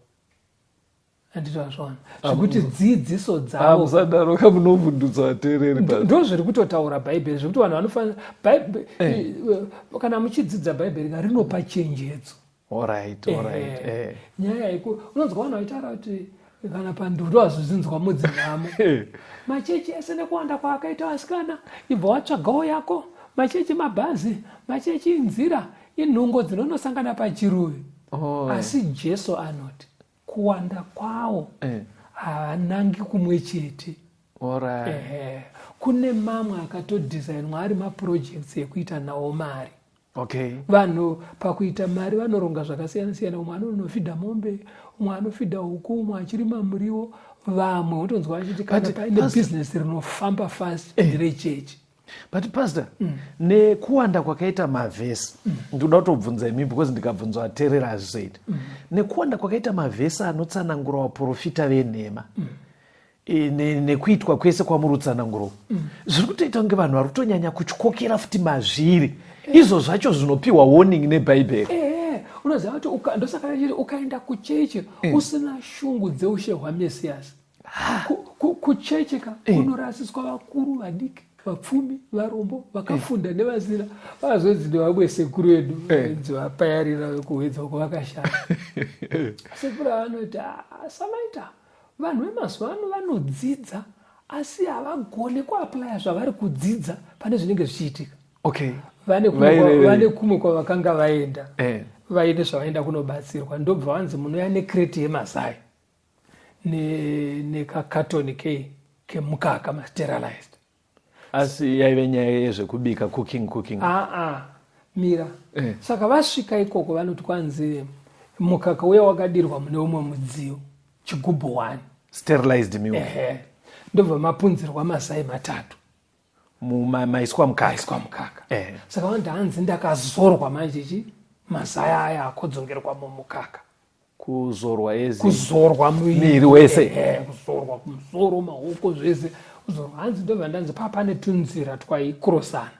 Anditozvona zvekuti dzidziso dzavo musadaro ka, munovhundutsa vateereri. Ndo zviri kutotaura Bhaibheri, zvekuti vanhu vanofanira kana muchidzidza Bhaibheri ka, rinopa chenjedzo. Alright. Nyaya yeku unonzwa vanhu vaitaura kuti kana pandudo hazvizinzwa mudzinhamo, machechi ese nekuwanda kwaakaita, vasikana ibva watsvagawo yako machechi, mabhazi, machechi inzira, inhungo dzinonosangana pachiruvi. Asi Jesu anoti kuwanda kwawo haanangi kumwe chete. Alright. Kune mamwe akatodhizainwa ari maprojects ekuita nawo mari. Vanhu pakuita mari vanoronga zvakasiyana siyana. Umwe anonofidha mombe, umwe anofidha huku, umwe achirima muriwo. Vamwe unotonzwa vachiti kana paine bhizinesi rinofamba fast nderechechi. But pastor, nekuwanda kwakaita mavhesi, ndinoda kutobvunza imi because ndikabvunza vateerera hazvizoiti. Nekuwanda kwakaita mavhesi anotsanangura vaprofita venhema, nekuitwa kwese kwamuri kutsanangura, zviri kutoita kunge vanhu vari kutonyanya kutyokera futi mazviri izvo zvacho zvinopiwa warning neBhaibheri. Unoziva kuti ndosaka chiti ukaenda kuchechi usina shungu dzeushe hwamesiyasi, kuchechi ka kunorasiswa vakuru, vadiki, vapfumi, varombo, vakafunda nevasina. Vazonzi nevamwe sekuru vedu dzivapayarira vekuhwedza uko vakashanda, sekuru avanoti, "Ah, samaita vanhu vemazuva ano vanodzidza asi havagoni kuaplaya zvavari kudzidza pane zvinenge zvichiitika." Vairevei? Vane kumwe kwavakanga vaenda, vaine zvavaenda kunobatsirwa, ndobva vanzi munouya necrate yemazai nekakatoni kemukaka masterilized. Asi yaive nyaya yezvekubika, cooking, cooking? Aa, mira. Saka vasvika ikoko vanoti kwanzi mukaka uya wakadirwa mune umwe mudziyo, chigubhu one. Sterilized milk. Ehe, ndobva mapunzirwa mazai 3. Maiswa mukaka. Aiswa mukaka. Saka vanoti hanzi ndakazorwa manje chi mazai aya akodzongerwa mumukaka. Kuzorwa ezi? Kuzorwa. Muviri wese? Ehe, kuzorwa kumusoro, maoko, zvese kuzorwa. Hanzi ndobva ndanzi pane tunzira twaikurosana,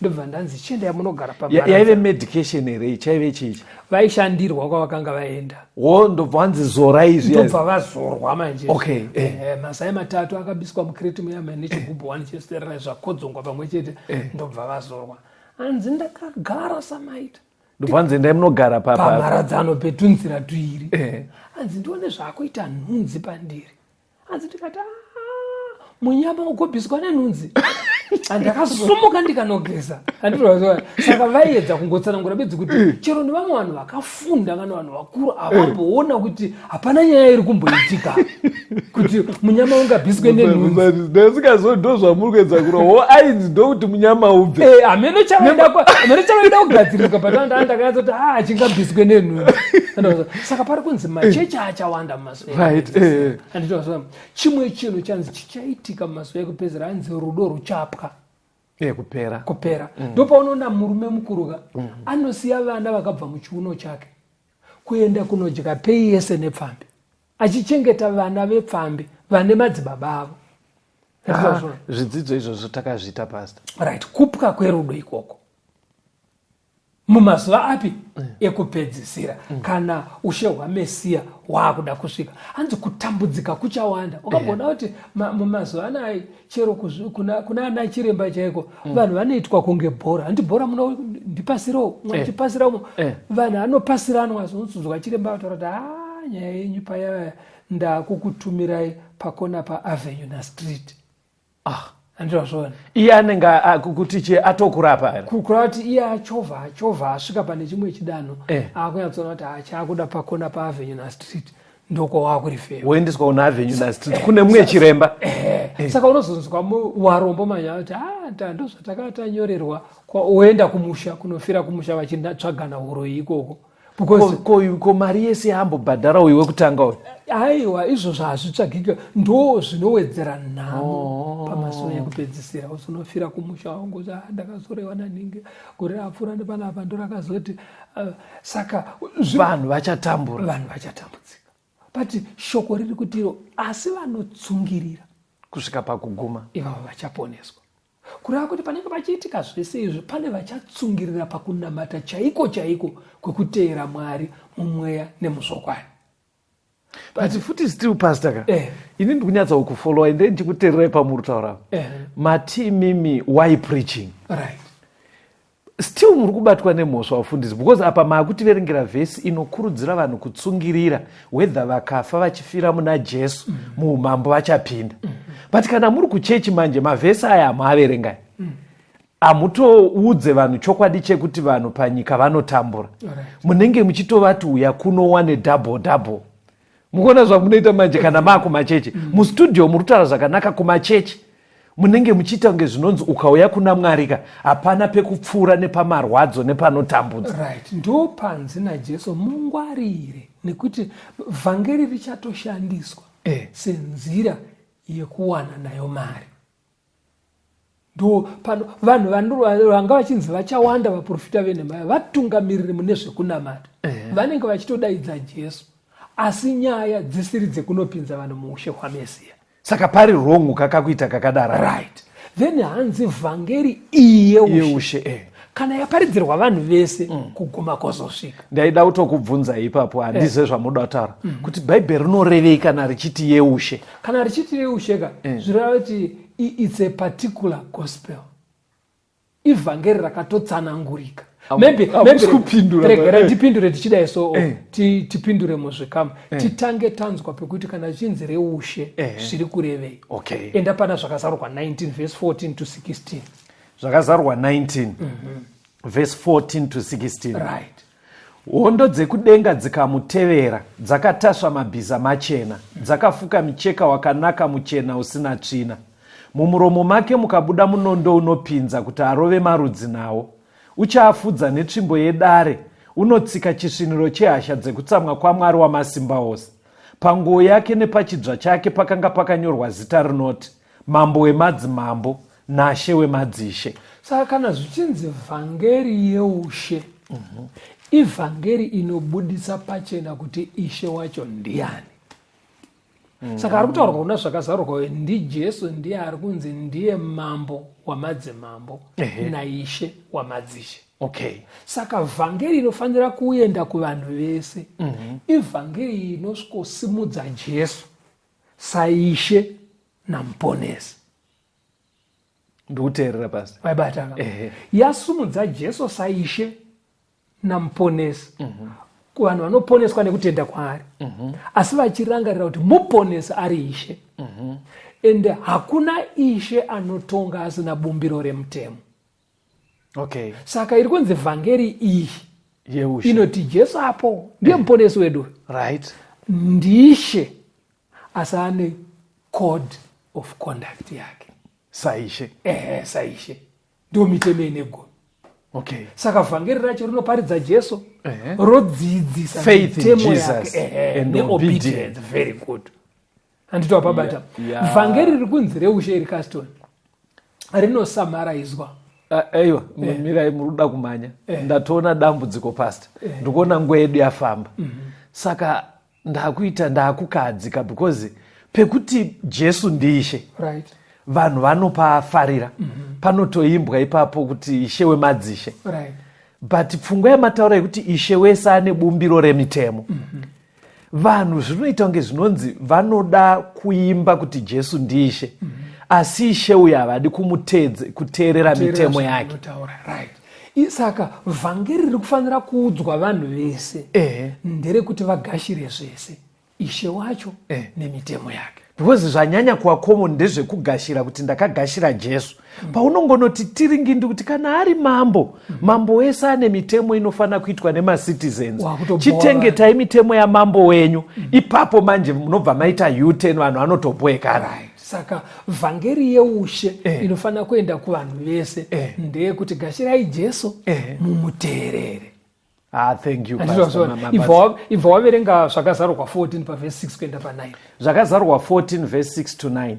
ndobva ndanzi chiendai munogara Yaive medication here? Chaive chichi? Vaishandirwa kwavakanga vaenda. Wo, ndobva wanzi zorai izvi? Ndobva vazorwa manje. Okay. Mazai 3 akabiswa mucrate muyama nechigubhu one chesterilize, zvakodzongwa pamwe chete. Ndobva vazorwa. Hanzi ndakagara samaita. Ndobva wanzi endai munogara papa pamharadzano petunzira tuiri. Hanzi ndione zvaakuita nhunzi pandiri. Hanzi ndikati, "Ah, munyama ugobviswa nenhunzi." Handakasumuka ndikanogeza. Handitoziva. Saka vaiedza kungotsanangura bedzi kuti chero nevamwe vanhu vakafunda kana vanhu vakuru havamboona kuti hapana nyaya iri kumboitika kuti munyama ungabviswe nenhunzi. Ndasikazo ndo zvamuri kuedza kurwa wo, ainzi ndokuti munyama ubve. Hameno chavaida kugadziriswa, but ndakanyatsa kuti a chingabviswe nenhunzi. Saka pari kunzi machechi achawanda mumazuva Right. Handitoziva. Chimwe chinhu chanzi chichaitika mumazuva ekupedzera, hanzi rudo ruchapwa. Kupera. Kupera. Ndopaunoona murume mukuruka anosiya vana vakabva muchiuno chake kuenda kunodya pei yese nepfambi, achichengeta vana vepfambi vane madzibaba avo. Ah, zvidzidzo izvozvo takazviita, pastor. Right, kupwa kwerudo ikoko mumazuva api? Ekupedzisira, kana ushe hwamesiya hwaakuda kusvika. Hanzi kutambudzika kuchawanda. Ukamboona kuti mumazuva anai chero kuna ana chiremba chaiko vanhu vanoitwa kunge bhora. Handi bhora muno ndipasirewo, chipasirawo. Vanhu anopasiranwa. Zvinonzwa chiremba vataura kuti, "A, nyaya yenyu paya ndakukutumirai pakona paavenue nastreet." Ah. Handizvazvona? Iye anenge kuti che atokurapa here? Kureva kuti iye achovha, achovha, asvika pane chimwe chidanho, akunyatsoona kuti achakuda pakona paavenue nastreet, ndokwawakurifewa. Woendeswa kuna avenue nastreet kune mumwe chiremba. Saka unozonzwa warombo manya kuti a ndo zvatakanga tanyorerwa, woenda kumusha kunofira kumusha vachitsvagana uroyi ikoko. Because Ko mari yese yaambobhadhara uyu wekutanga uyu? Aiwa, izvozvo hazvitsvagike, ndo zvinowedzera nhamo pamazuva ekupedzisira. Uzonofira kumusha wangu kuti, "Ah, ndakazorewa naningi gore rapfuura nepanapa, ndorakazoti." Saka vanhu vachatambura. Vanhu vachatambudzika, but shoko riri kutiro, asi vanotsungirira kusvika pakuguma, ivavo vachaponeswa. Kureva kuti panenge pachiitika zvese izvi, pane vachatsungirira pakunamata chaiko chaiko kwekuteera Mwari mumweya nemuzvokwadi. But futi still, pastor ka, ini ndikunyatsa kufollowa, ende ndichikuteererai pamuri kutaura. Mati imimi, why preaching? Still muri kubatwa nemhosva, vafundisi, because apa maakutiverengera vhesi inokurudzira vanhu kutsungirira, whether vakafa vachifira muna Jesu, muumambo vachapinda. But kana muri kuchechi manje, mavhesi aya hamuaverengai, hamutoudze vanhu chokwadi chekuti vanhu panyika vanotambura. Munenge muchitovati uya kunowane double double. Mukuona zvamunoita manje kana maakumachechi? Mustudio muri kutaura zvakanaka, kumachechi munenge muchiita kunge zvinonzi ukauya kuna Mwari ka, hapana pekupfuura nepamarwadzo nepanotambudza. Right, ndo panzi naJesu mungwarire, nekuti vhangeri richatoshandiswa senzira yekuwana nayo mari. Ndo pano vanhu vanga vachinzi vachawanda, vaprofita venhema, vatungamiriri mune zvekunamata, vanenge vachitodaidza Jesu, asi nyaya dzisiri dzekunopinza vanhu muushe hwaMesiya. Saka pari wrong kakakuita kakadaro. Right, then hanzi vhangeri iyi yeushe yeushe, kana yaparidzirwa vanhu vese, kuguma kwozosvika. Ndaida kutokubvunza ipapo, handize zvamunoda kutaura kuti Bhaibheri rinorevei kana richiti yeushe? Kana richiti yeushe ka, zvireva kuti it's a particular gospel, ivhangeri rakatotsanangurika. Maybe Hamusi kupindura, regera but tipindure tichidai so. Tipindure muzvikamu. Titange tanzwa pekuti kana zvichinzi reushe, zviri kurevei. Enda pana Zvakazarurwa 19 verse 14 to 16. Zvakazarurwa 19 verse 14 to 16. Hondo dzekudenga dzikamutevera, dzakatasva mabhiza machena, dzakafuka micheka wakanaka muchena usina tsvina. Mumuromo make mukabuda munondo unopinza, kuti arove marudzi nawo. Uchaafudza netsvimbo yedare. Unotsika chisviniro chehasha dzekutsamwa kwaMwari wamasimba ose. Panguo yake nepachidzva chake pakanga pakanyorwa zita rinoti, Mambo wemadzimambo naShe wemadzishe. Saka kana zvichinzi vhangeri yeushe, ivhangeri inobudisa pachena kuti ishe wacho ndiani. Saka ari kutaurwa kuna Zvakazarurwa ndiJesu, ndiye ari kunzi ndiye Mambo wamadzimambo naIshe wamadzishe. Saka vhangeri inofanira kuenda kuvanhu vese ivhangeri inosvikosimudza Jesu saIshe naMuponesi. Ndikuteerera pasi. Waibataka? Yasumudza Jesu saIshe naMuponesi, kuvanhu vanoponeswa nekutenda kwaari, asi vachirangarira kuti Muponesi ari Ishe, ende hakuna ishe anotonga asina bumbiro remutemo. Saka iri kunzi vhangeri iyi yeushe inoti Jesu apo ndiye Muponesi wedu, ndiIshe, asi ane code of conduct yake. Saishe. Ehe, saIshe, ndo mitemo ine 10. Saka vhangeri racho rinoparidza Jesu, rodzidzisa Faith in mitemo Jesus yake, and neobedience. Obedience. Very good, handiti wapabata? Yeah. Vhangeri riri kunzi reushe iri, Caston, rinosamaraizwa. Ah, aiwa, mirai, muri kuda kumhanya. Ndatoona dambudziko, pastor. Ndikuona nguva yedu yafamba, saka ndakuita ndakukadzika, because pekuti Jesu ndiIshe, vanhu vanopafarira, panotoimbwa ipapo kuti Ishe wemadzishe. But pfungwa yamataura yekuti ishe wese ane bumbiro remitemo, vanhu zvinoita kunge zvinonzi vanoda kuimba kuti Jesu ndiIshe, asi ishe uyu havadi kuteerera mitemo yake. Zvinotaura, right. Saka vhangeri riri kufanira kuudzwa vanhu vese nderekuti vagashire zvese, ishe wacho nemitemo yake. Because zvanyanya kuva common ndezvekugashira kuti ndakagashira Jesu. Paunongonoti tiringindi kuti kana ari mambo, mambo wese ane mitemo inofanira kuitwa nemacitizens, Wakutobowa. chitengetai mitemo yamambo wenyu. Ipapo manje munobva maita U10, vanhu vanotobhoekana. Right, saka vhangeri yeushe inofanira kuenda kuvanhu vese ndeyekuti gashirai Jesu, mumuteerere. Ah, thank you, Handiti Pastor. wazviona? Mama, Ibva waverenga zvakazarurwa 14 pavhesi 6 kuenda pa9. Zvakazarurwa 14 vhesi 6 to 9.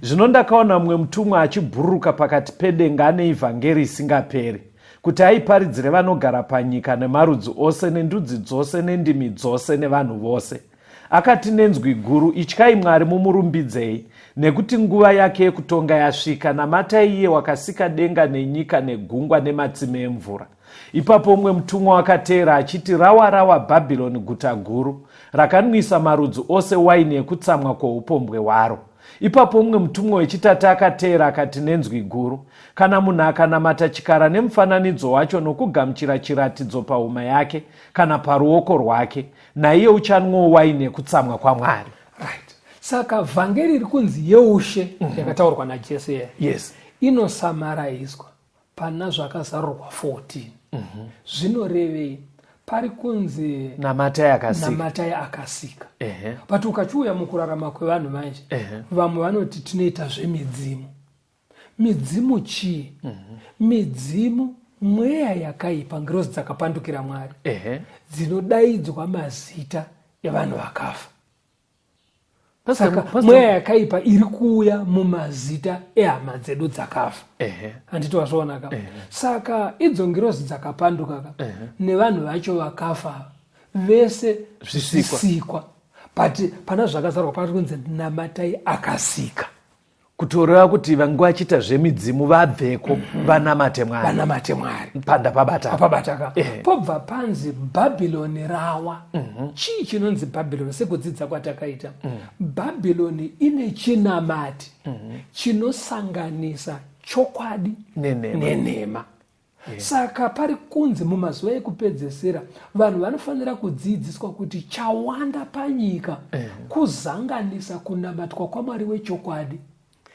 Zvino ndakaona mumwe mutumwa achibhururuka pakati pedenga ane ivhangeri isingaperi, kuti aiparidzire vanogara panyika nemarudzi ose nendudzi dzose nendimi dzose nevanhu vose. Akati nenzwi guru, Ityai Mwari mumurumbidzei, nekuti nguva yake yekutonga yasvika, namatai iye wakasika denga nenyika negungwa nematsime emvura. Ipapo umwe mutumwa wakateera achiti, Rawa, rawa Bhabhironi guta guru, rakanwisa marudzi ose waini yekutsamwa kwoupombwe hwaro. Ipapo umwe mutumwa wechitatu akateera akati nenzwi guru, Kana munhu akanamata chikara nemufananidzo wacho nokugamuchira chiratidzo pahuma yake kana paruoko rwake, naiye uchanwawo waini yekutsamwa kwaMwari. Right. Saka vhangeri iri kunzi yeushe yakataurwa naJesu iya inosamaraiswa pana Zvakazarurwa 14. Zvinorevei? Pari kunzi namatai akasika, namatai akasika. But ukachiuya mukurarama kwevanhu manje, vamwe vanoti tinoita zvemidzimu. Midzimu chii? Midzimu mweya yakaipa, ngirozi dzakapandukira Mwari dzinodaidzwa mazita evanhu vakafa. Saka mweya yakaipa iri kuuya mumazita ehama dzedu dzakafa. Handiti wazviona ka? Saka idzo ngirozi dzakapanduka ka nevanhu vacho vakafa vese zvisikwa, but pana Zvakazarwa pari kunzi namatai akasika. Kutoreva kuti vange vachiita zvemidzimu vabveko, vanamate Mwari. Vanamate Mwari. Panda pabata. Pabata ka. Pobva panzi Bhabhiloni rawa. Chii chinonzi Bhabhiloni sekudzidza kwatakaita? Bhabhiloni ine chinamati chinosanganisa chokwadi nenhema. Nenhema. Saka pari kunzi mumazuva ekupedzesera vanhu vanofanira kudzidziswa kuti chawanda panyika kuzanganisa kunamatwa kwaMwari wechokwadi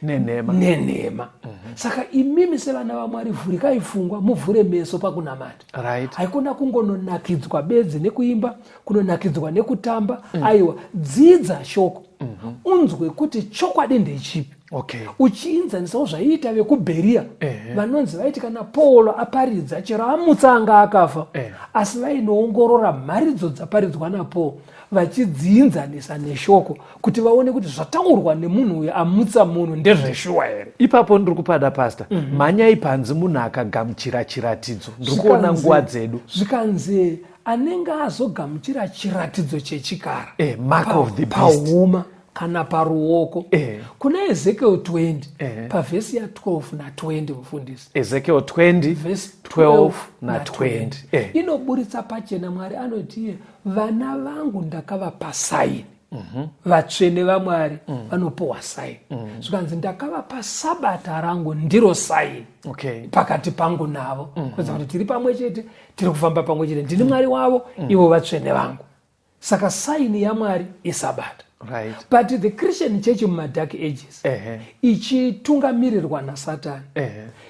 nenhema. Nenhema. Saka imimi sevana vaMwari vhurikai pfungwa, muvhure meso pakunamata. Haikona kungononakidzwa bedzi nekuimba, kunonakidzwa nekutamba. Aiwa, dzidza shoko, unzwe kuti chokwadi ndechipi. Uchiinzanisawo zvaiita vekuBheriya vanonzi vaiti kana Paul aparidza chero amutsa anga akafa, asi vainoongorora mharidzo dzaparidzwa naPaul vachidziinzanisa neshoko kuti vaone kuti zvataurwa nemunhu uyu amutsa munhu ndezveshuwa here. Ipapo ndiri kupada, Pastor. Mhanyai panzi munhu akagamuchira chiratidzo. Ndiri kuona nguva dzedu. Zvikanzi anenge azogamuchira chiratidzo chechikara, mark of the beast, pahuma kana paruoko. Kuna Ezekiel 20 pavhesi ya12 na20, mufundisi. Ezekiel 20 vhesi 12 na20. Inoburitsa pachena, Mwari anoti, "Vana vangu ndakavapa saini." Vatsvene vaMwari vanopuhwa saini. Zvikanzi, "Ndakavapa sabata rangu, ndiro saini pakati pangu navo," kuedza kuti tiri pamwe chete, tiri kufamba pamwe chete, ndini Mwari wavo, ivo vatsvene vangu. Saka saini yaMwari isabata. But the Christian church mumadark ages, ichitungamirirwa naSatani,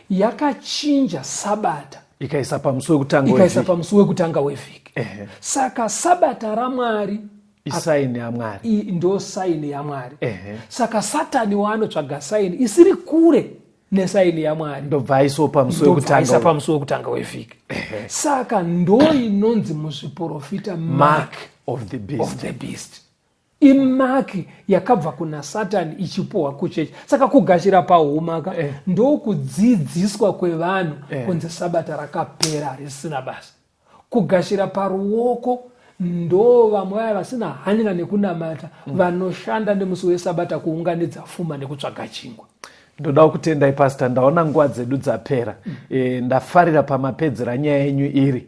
yakachinja sabata. Ikaisa pamusi wekutanga. Ikaisa pamusi wekutanga wevhiki. Saka sabata raMwari isaini yaMwari. Ndo saini yaMwari. Saka Satani waanotsvaga saini isiri kure nesaini yaMwari. Ndobva aisawo pamusi aisa wekutanga. Pamusi wekutanga wevhiki. Saka ndo inonzi muzviprofita mark of the beast. Of the beast imark yakabva kuna Satani ichipuhwa kuchechi. Saka kugashira pahumaka ndokudzidziswa kwevanhu kunzi sabata rakapera, harisina basa. Kugashira paruoko ndo vamwe vaya vasina hanya nekunamata, vanoshanda nemusi wesabata kuunganidza fuma nekutsvaga chingwa. Ndoda kutendai, Pastor. Ndaona nguva dzedu dzapera. Ndafarira pamapedzera nyaya yenyu iri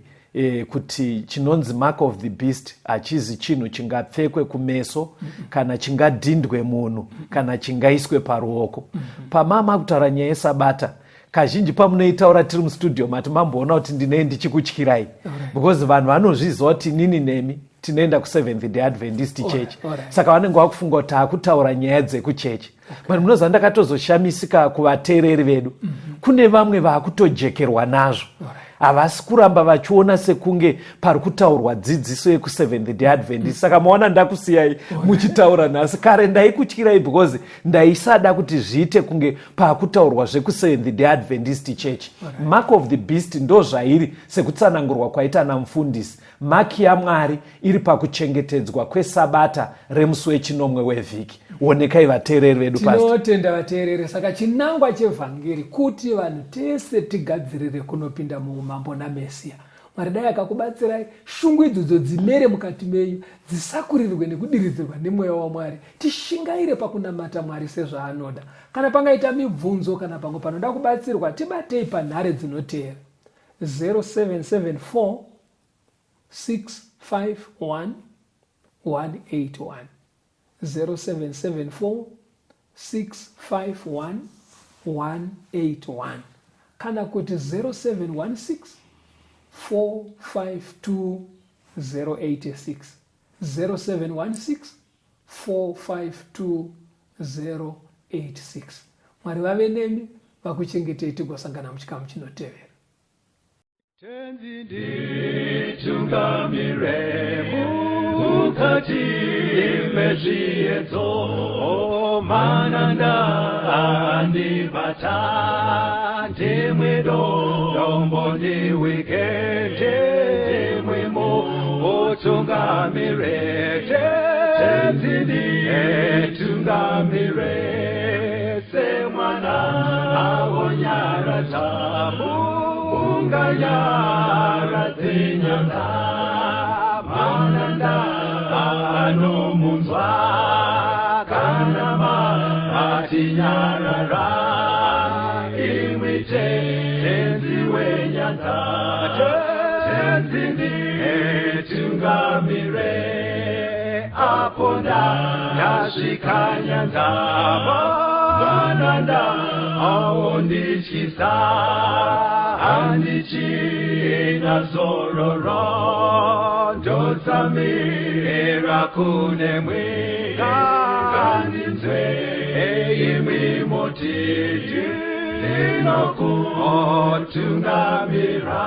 kuti chinonzi mark of the beast hachizi chinhu chingapfekwe kumeso kana chingadhindwe munhu kana chingaiswe paruoko. Pamama kutaura nyaya yesabata, kazhinji pamunoitaura tiri mustudio mati mamboona kuti ndinei ndichikutyirai, because vanhu vanozviziva kuti inini nemi tinoenda kuSeventh Day Adventist Church. Saka vanenge vakufunga kuti taakutaura nyaya dzekuchechi. But munoziva, ndakatozoshamisika kuvateereri vedu, kune vamwe vaakutojekerwa nazvo. Havasi kuramba vachiona sekunge pari kutaurwa dzidziso yekuSeventh Day Adventist. Saka maona ndakusiyai muchitaura nhasi. Kare ndaikutyirai because ndaisada kuti zviite kunge paakutaurwa zvekuSeventh Day Adventist Church. Mark of the beast ndo zvairi sekutsanangurwa kwaita namufundisi. Maki yaMwari iri pakuchengetedzwa kwesabata remusi wechinomwe wevhiki. Onekai vateereri vedu. Tinotenda vateereri. Saka chinangwa chevhangeri kuti vanhu tese tigadzirire kunopinda muumambo naMesiya. Mwari dai akakubatsirai shungu idzodzo dzimere mukati menyu, dzisakurirwe nekudiridzirwa nemweya waMwari. Tishingaire pakunamata Mwari sezvaanoda. Kana pangaita mibvunzo kana pamwe panoda kubatsirwa, tibatei panhare dzinoteera: 0774 651 181, 0774 651 181, kana kuti 0716 452 086, 0716 452 086. Mwari vave nemi, vakuchengetei, tigosangana muchikamu chinotevera. Tenzi nditungamire mukati mezviedzo, mananda andibata, ndimwe dombo ndiwike, ndimwimo utungamire. Tenzi nditungamire semwana awonyaradza unganyaradze nyanga, mananda anomunzwa kana matinyarara. Imwi Tenzi wenyanga, Tenzi nditungamire apo ndasvika nyanza, mananda aondityisa, handichina zororo, ndotsamira kunemwi, ngandinzwe imwi mutiti ndinokutungamira.